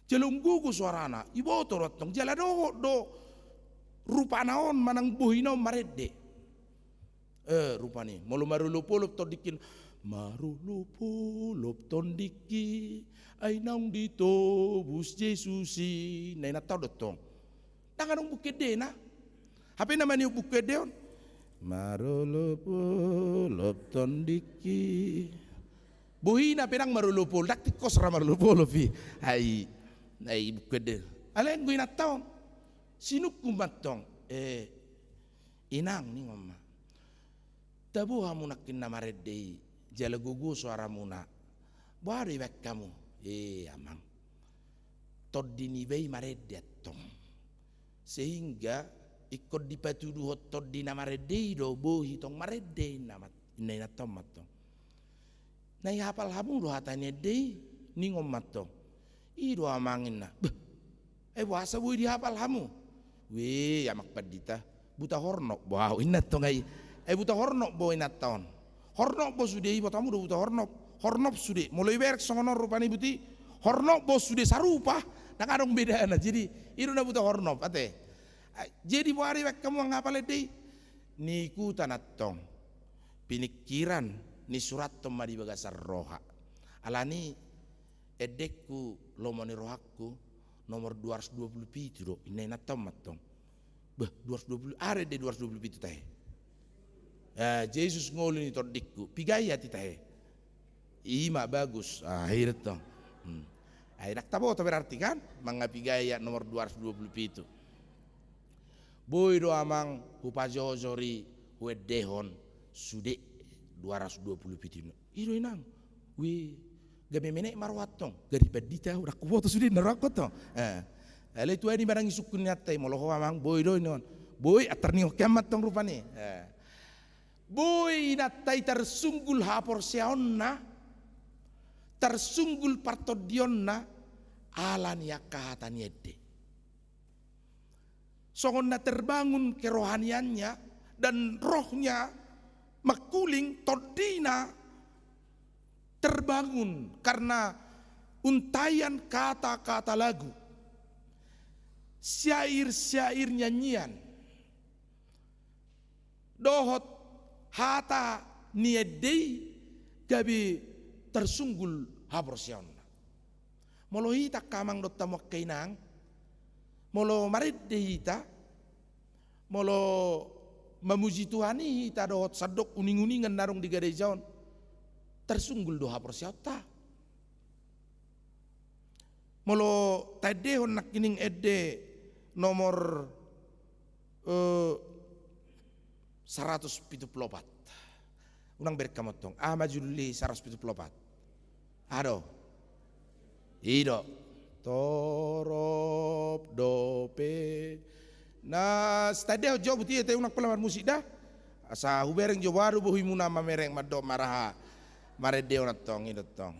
Jala umgogo soarana, iboto do antong, jala dohot do rupana on manang bohina on marende. Eh, rupani, molo marolop-olop tondingki, marolop-olop tondingki, ai naung ditobus Jesus i, ninna inanta on do antong. Ndang adong buku endena. Hape na maneop buku ende on, marolop-olop tondingki. Bohina pe ndang marolop-olop, ndang tingkos ra marolop-olop i. Ai, ai buku ende. Alai anggo inanta on, sinungkun ma antong. Eh, inang, ningon ma. Tabo hamu nangkin na marende i, jala gogo soaramuna. Boha do ibaen hamu? Eh, amang. Tondi niba i marende antong. Sehingga ingkon dipatuduhon tondi na marende i do, bohi tong marende inna ma-, inna inanta on ma antong. Na ihapal hamu do hata ni ende i, ningon ma antong. I do amang, inna. Bah, ai boasa boi dihapal hamu? Wee, amang pandita, buta hornop bo au, inna antong ai. Ai buta hornop bo inanta on. Hornop bo sude, iboto hamu do buta hornop? Hornop sude. Molo ibereng songon on rupani buti, hornop bo sude, sarupa. Ndang adong bedana. Jadi, i do na buta hornop, ate. Ai, jadi boha do ibaen hamu manghapal ende i? Niikutan antong. Piningkiran, nisurathon ma di bagasan roha. Alani endengku, lomo ni rohangku, nomor dua ratus dua puluh pitu do, inna inanta on ma antong. Bah, dua ratus dua puluh, aha do ende dua ratus dua puluh pitu tahe? Eh, Jesus ngolu ni tondingku, piga i ate tahe? I ma bagus, ah, i do antong. Hmm. Ai ndang taboto berarti kan, manga piga i nomor dua ratus dua puluh pitu. Boi do amang hupajojor i, huendehon sude dua ratus dua puluh pitu i. I do inang. Wee, gabe menek ma roha antong. Gari pandita, ndang huboto sude na rohangku antong. Eh, Alai tuani manang isungkun inanta i, molo ho amang boi do i non. Boi, antar ni ho ke amang tong rupani. Eh. Boi inanta i tarsunggul haporseaonna, tarsunggul partondionna, ala ni angka hata ni ende. Songon na terbangun kerohaniannya dan rohnya mangkuling, tondina terbangun karena untaian kata-kata lagu, syair-syair nyanyian, dohot hata ni ende i gabe tarsunggul haporseaonna. Molo hita angka amang dohot hamu angka inang, molo marende hita, molo mamuji Tuhan i hita dohot sandok uning-uningan na adong di gareja on, tarsunggul do haporseaonta. Molo taendehon nangkining ende nomor, eh, saratus pitu pulu opat. Unang bereng hamu antong. Aha ma judul ni saratus pitu pulu opat? Aha do? I do. Torop dope. Na, taendehon jo buti, ate, unang pola marmusik da. Asa hubereng jo boha do bohimuna mamereng mandok maraha. Marende on antong, i do antong.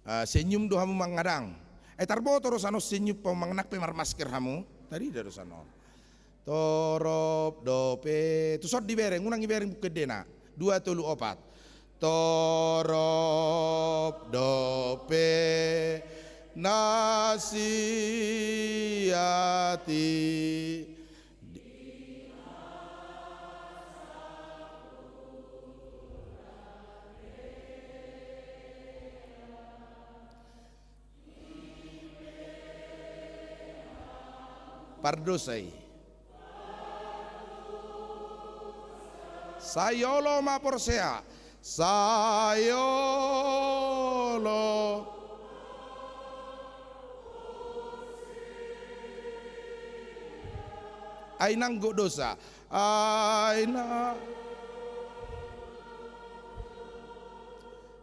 Eh, senyum do hamu mangadang. Eh, tarboto do sanon senyum, manang pe marmasker hamu. Tarida do sanon. Torop dope. Tuson dibereng, unang dibereng buku endena. Dua, tolu, opat. Torop dope nasihati. Pardosa i. Sai olo ma porsea. Sai olo. Ai nanggo dosa. Ai na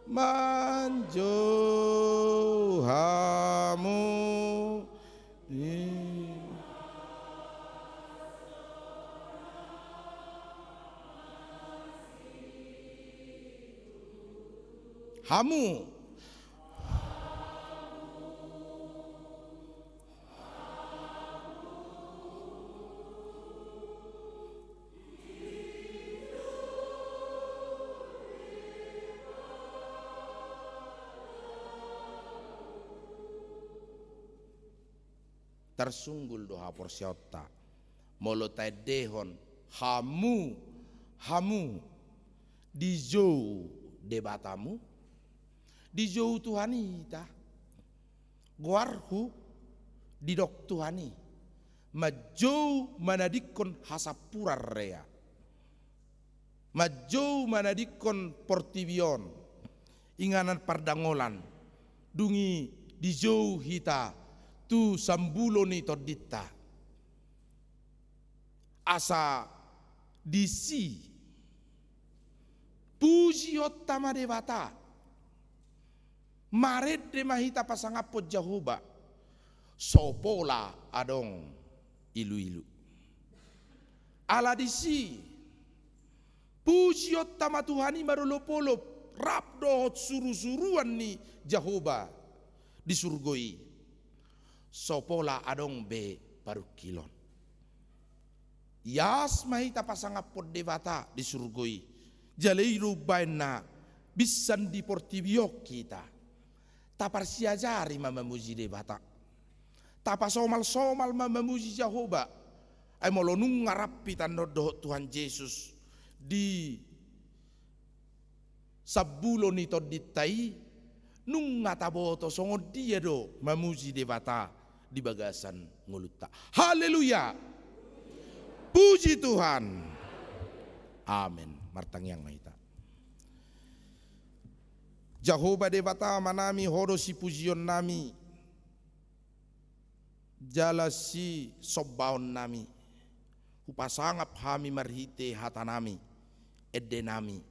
manjou hamu. Hamu. Tarsunggul do haporseaonta. Molo taendehon hamu, hamu, dijou Debatamu, dijou Tuhan i hita. Goarhu didok Tuhan i, manjou manadingkon hasampuran rea. Manjou manadingkon portibi on, inganan pardangolan, dung i dijou hita tu sambulo ni tondinta. Asa disi pujionta ma Debata. Marende ma hita pasangaphon Jahowa, so pola adong iluilu. Ala disi, pujionta ma Tuhan i marolopolop, rap dohot surusuruan ni Jahowa di surgo i. So pola adong be parungkilon. Ias ma hita pasangaphon Debata di surgo i. Jala i do umbahen na binsan di portibi on hita. Taparsiajari ma mamuji Debata. Tapasomalsomal ma mamuji Jahowa. Ai molo nunga rap hita annon dohot Tuhan Jesus di sambulo ni tondinta i, nunga taboto songon dia do mamuji Debata di bagasan ngolunta. Haleluya. Puji Tuhan. Amen. Martangiang ma hita. Jahowa Debata Amanami, Ho do sipujionnami jala sisombaonnami. Hupasangap hami marhite hatanami, endenami,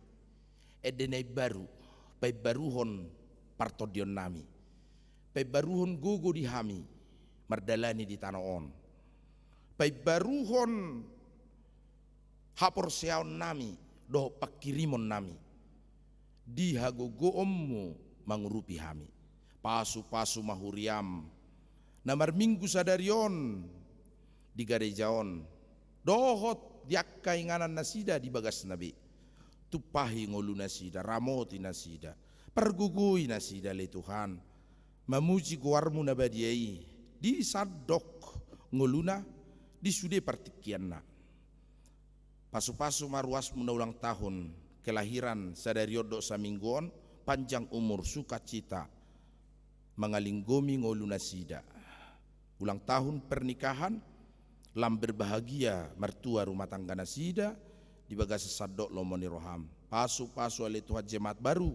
ende na imbaru, paimbaruhon partondionnami, paimbaruhon gogo di hami, mardalani di tano on. Paimbaruhon haporseaonnami dohot pangkirimonnami di hagogoonmu mangurupi hami. Pasupasu ma huriam na marminggu sadari on di gareja on dohot di angka inganan nasida di bagasna be. Tumpahi ngolunasida, ramoti nasida, pargogoi nasida ale Tuhan, mamuji goarmu na badia i di sandok ngoluna di sude partingkianna. Pasupasu ma ruasmu na ulang tahun kelahiran sadari on dohot saminggu on, panjang umur, sukacita mangalinggomi ngolunasida. Ulang tahun pernikahan, lam berbahagia martua rumah tangga nasida di bagasan sandok lomo ni roham. Pasupasu ale Tuhan jemaat baru,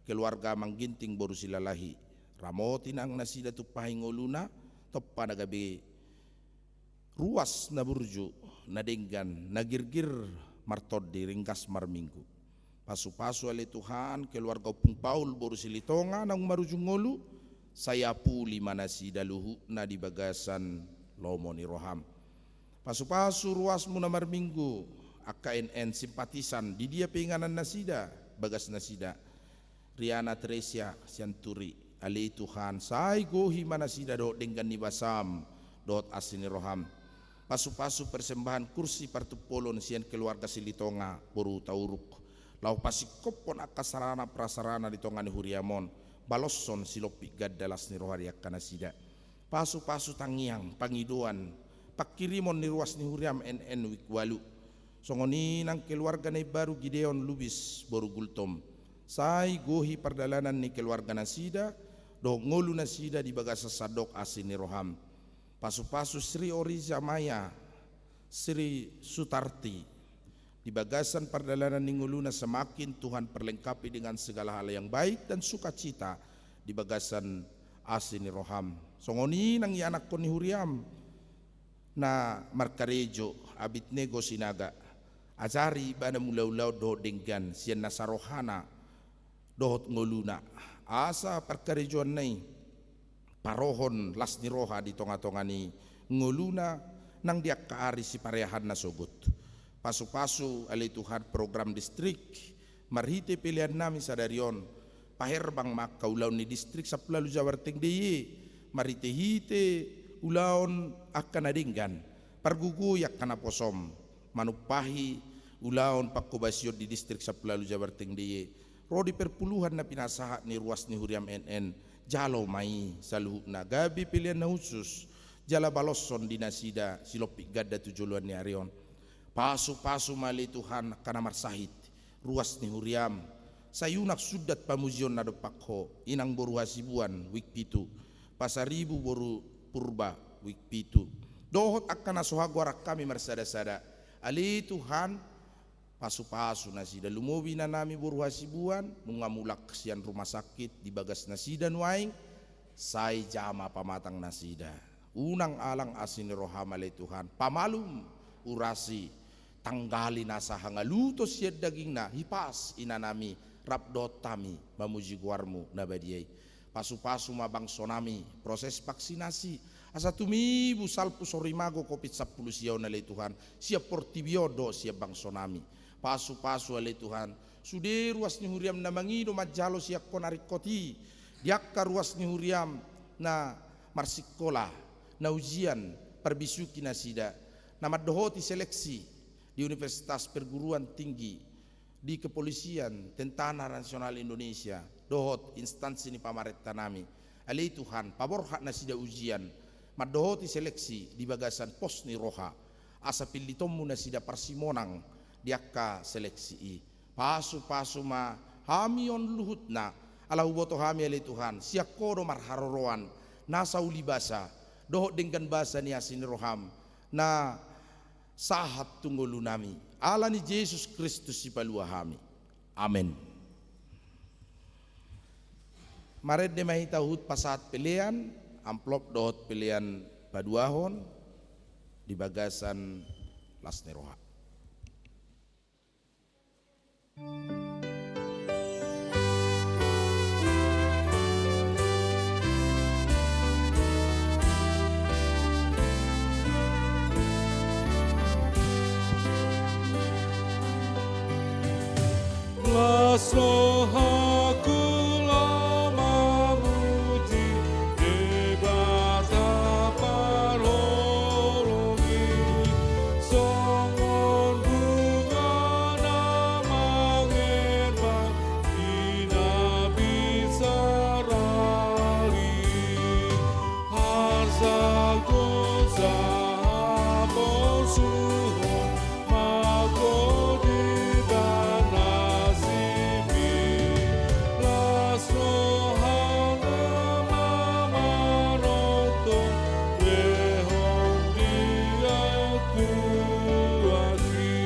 keluarga Amang Ginting boru Silalahi, ramoti nang nasida, tumpahi ngoluna, tompa na gabe ruas na burju, na denggan, na girgir martondi, ringgas marminggu. Pasupasu ale Tuhan keluarga Ompung Paul boru Silitonga naung marujung ngolu, sai apuli ma nasida luhutna di bagasan lomo ni roham. Pasupasu ruasmu na marminggu angka N N simpatisan di dia pe inganan nasida, bagas nasida. Riana Tresia Sianturi, ale Tuhan, sai gohi ma nasida dohot denggan ni basam dohot asi ni roham. Pasupasu persembahan kursi partumpolon sian keluarga Silitonga boru Tauruk, laho pasingkophon angka sarana prasarana di tonga ni huriam on, baloshon silompit ganda las ni roha di angka nasida. Pasupasu tangiang, pangidoan, pangkirimon ni ruas ni huriam N N Wik Walu. Songon i nang keluarga na imbaru Gideon Lubis boru Gultom. Sai gohi pardalanan ni keluarga nasida dohot ngolu nasida di bagasan sandok asi ni roham. Pasupasu Sri Oriza Maya, Sri Sutarti, di bagasan pardalanan ni ngoluna semakin Tuhan perlengkapi dengan segala hal yang baik dan sukacita di bagasan asi ni roham. Songon i nang ianakkon ni huriam na markarejo Abednego Sinaga, ajari ibana mangula ulaon dohot denggan sian nasa rohana dohot ngoluna, asa parkarejoanna i parohon las ni roha di tonga-tonga ni ngoluna nang di angka ari sipareahanna sogot. Pasupasu ale Tuhan program distrik marhite pelean nami sadari on, paherbang ma angka ulaon ni distrik Sampulu Ualu Jabar Tengge i, marhite-hite ulaon angka na denggan, pargogoi angka naposom, manumpahi ulaon pangkobasion di distrik Sampulu Ualu Jabar Tengge i, ro di perpuluhan na pinasahat ni ruas ni huriam N N, jalo ma i saluhutna gabe pelean na hushus, jala baloshon di nasida silompit ganda tu joloan ni ari on. Pasupasu ma ale Tuhan angka na marsahit, ruas ni huriam, sai unang sundat pamujionna dompak Ho, inang boru Hasibuan Wik Pitu, Pasaribu boru Purba Wik Pitu, dohot angka na so hagoaran hami marsada-sada. Ale Tuhan, pasupasu nasida, lumobi inanami boru Hasibuan nunga mulak sian rumah sakit di bagas nasida nuaeng, sai jama pamatang nasida. Unang alang asi ni roham ale Tuhan, pamalum, urasi, tanggali nasa hangaluton sian dagingna, hipas inanami rap dohot hami mamuji goarmu na badia i. Pasupasu ma bangsonami proses vaksinasi, asa tumibu salpu sorimago Covid sampulu sia on ale Tuhan, sian portibi on dohot sian bangsonami. Pasupasu ale Tuhan sude ruas ni huriam na mangido manjalo sian Ho na ringkot i, di angka ruas ni huriam na marsikola, na ujian, parbisuhi nasida, na mandohoti seleksi di Universitas Perguruan Tinggi, di Kepolisian, Tentara Nasional Indonesia, dohot instansi ni pamarentanami. Ale Tuhan, paborhat nasida ujian, mandohoti seleksi di bagasan pos ni roha, asa pillitonmu nasida parsimonang di angka seleksi i. Pasupasu ma hami on luhutna, ala huboto hami ale Tuhan, sian Ho do marharoroan, nasa ulibasa, dohot denggan basa ni asi ni roham, na sahat tu ngolunami. Ala ni Jesus Kristus Sipalua hami. Amen. Marende ma hita huhut pasahat pelean, amplop dohot pelean paduahon di bagasan las ni roha. Las rohangku laho mamuji Debata parholong i, songon bunga na mangirmang di na bisarali. Harsagosa haporsuhon ma ho di tanasimi, las rohangku ma manongtong lehon di Tuhan i.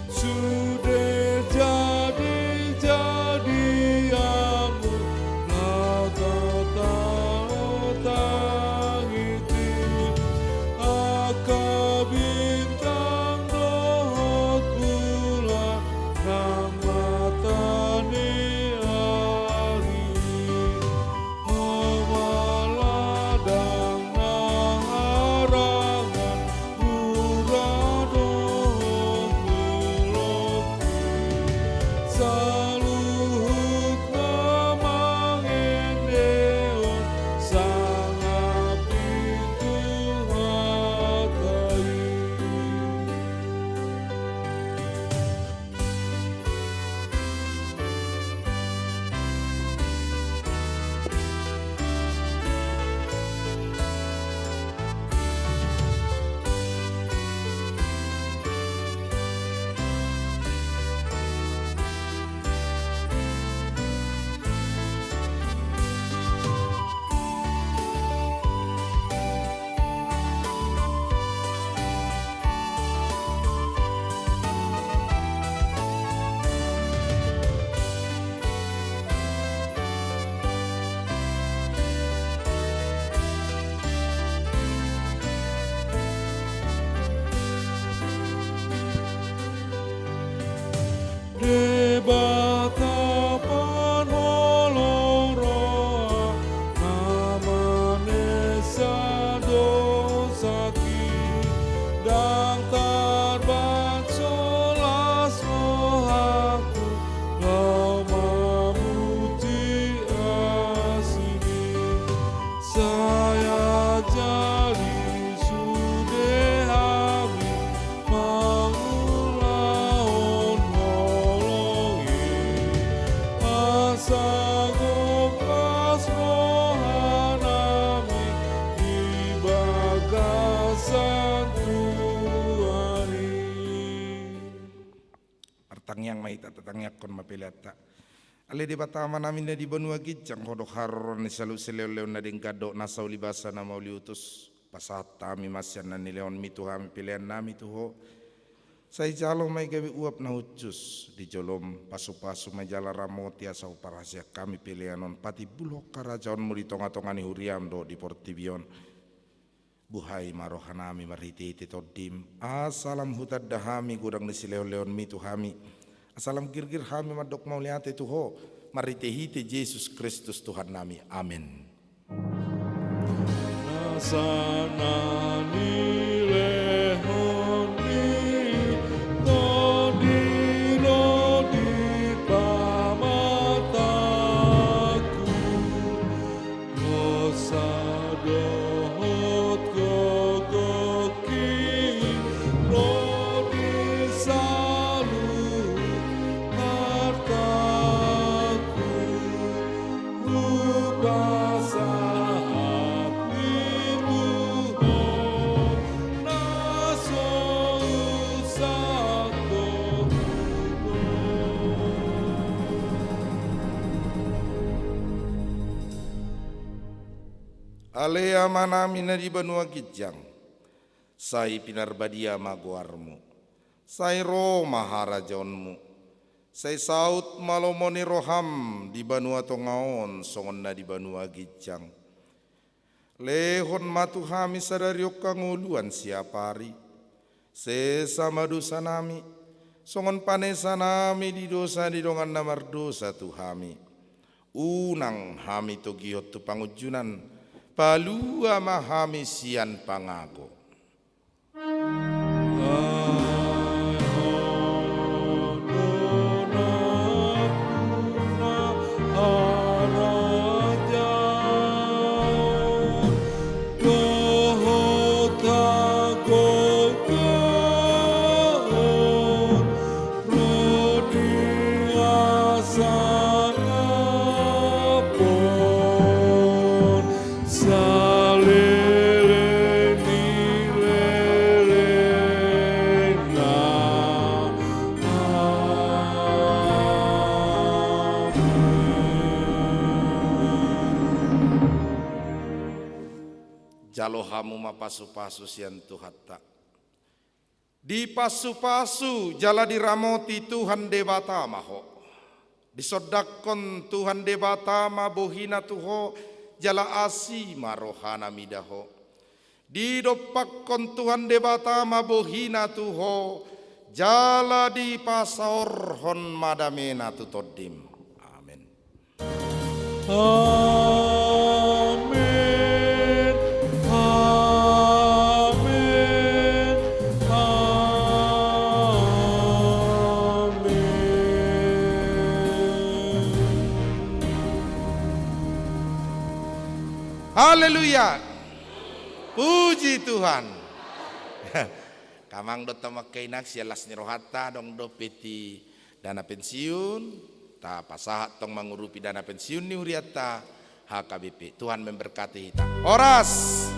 Sude jadi-jadianmu na tartangihon, angka bintang dohot bulan nang mata ni ari. Ho ma ladang na harangan, mura dohot lombu, saluhut na mangendehon sangap di Tuhanta i. Debata parholong roha na manesa dosangki, ndang tarbahen so las rohangku laho mamuji asing i. Sai ajari sude hami mangulahon holong i, asa gok las rohanami di bagasan Tuhan i. Martangiang ma hita, tatangiangkon ma peleanta. Ale Debata Amanami na di banua ginjang, Ho do haroroan ni saluhut silehonlehon na denggan dohot nasa uli basa na mauliutus. Pasahat hami ma sian na nilehonmi tu hami peleannami tu Ho. Sai jalo ma i gabe uap na hushus di jolom, pasupasu ma i jala ramoti asa huparhaseang hami pelean on patimbulhon harajaonmu di tongatonga ni huriam dohot di portibi on. Buhai ma rohanami marhitehite Tondim, asa lam hutanda hami godang ni silehonlehonmi tu hami, asa lam girgir hami mandok mauliate tu Ho, marhitehite Jesus Kristus Tuhannami. Amen. Nasa na nilehonmi Tondi do di pamatangku, dosa dohot gogongki ro di saluhut artangku, hupasahat i tu Ho na so husangkot. Ale Amanami na di banua ginjang, sai pinarbadia ma goarmu. Sai ro ma harajaonmu. Sai saut ma lomo ni roham di banua tonga on songon na di banua ginjang. Lehon ma tu hami sadari on hangoluan siapari. Sesa ma dosanami, songon panesanami di dosa ni dongan na mardosa tu hami. Unang hami togihon tu pangunjunan, palua ma hami sian pangago. Ai Ho Jalo hamu ma pasupasu sian Tuhanta. Dipasupasu jala diramoti Tuhan Debata ma ho. Disondangkon Tuhan Debata ma bohina tu ho, jala asi ma rohana mida ho. Didompakkon Tuhan Debata ma bohina tu ho, jala dipasaorhon ma damena tu tondim. Amen. Amen, amen, amen. Haleluya. Puji Tuhan. Amang dohot inang, sian las ni rohanta, adong dope di dana pensiun, tapasahat tong mangurupi dana pensiun ni hurianta H K B P. Tuhan memberkati hita. Horas.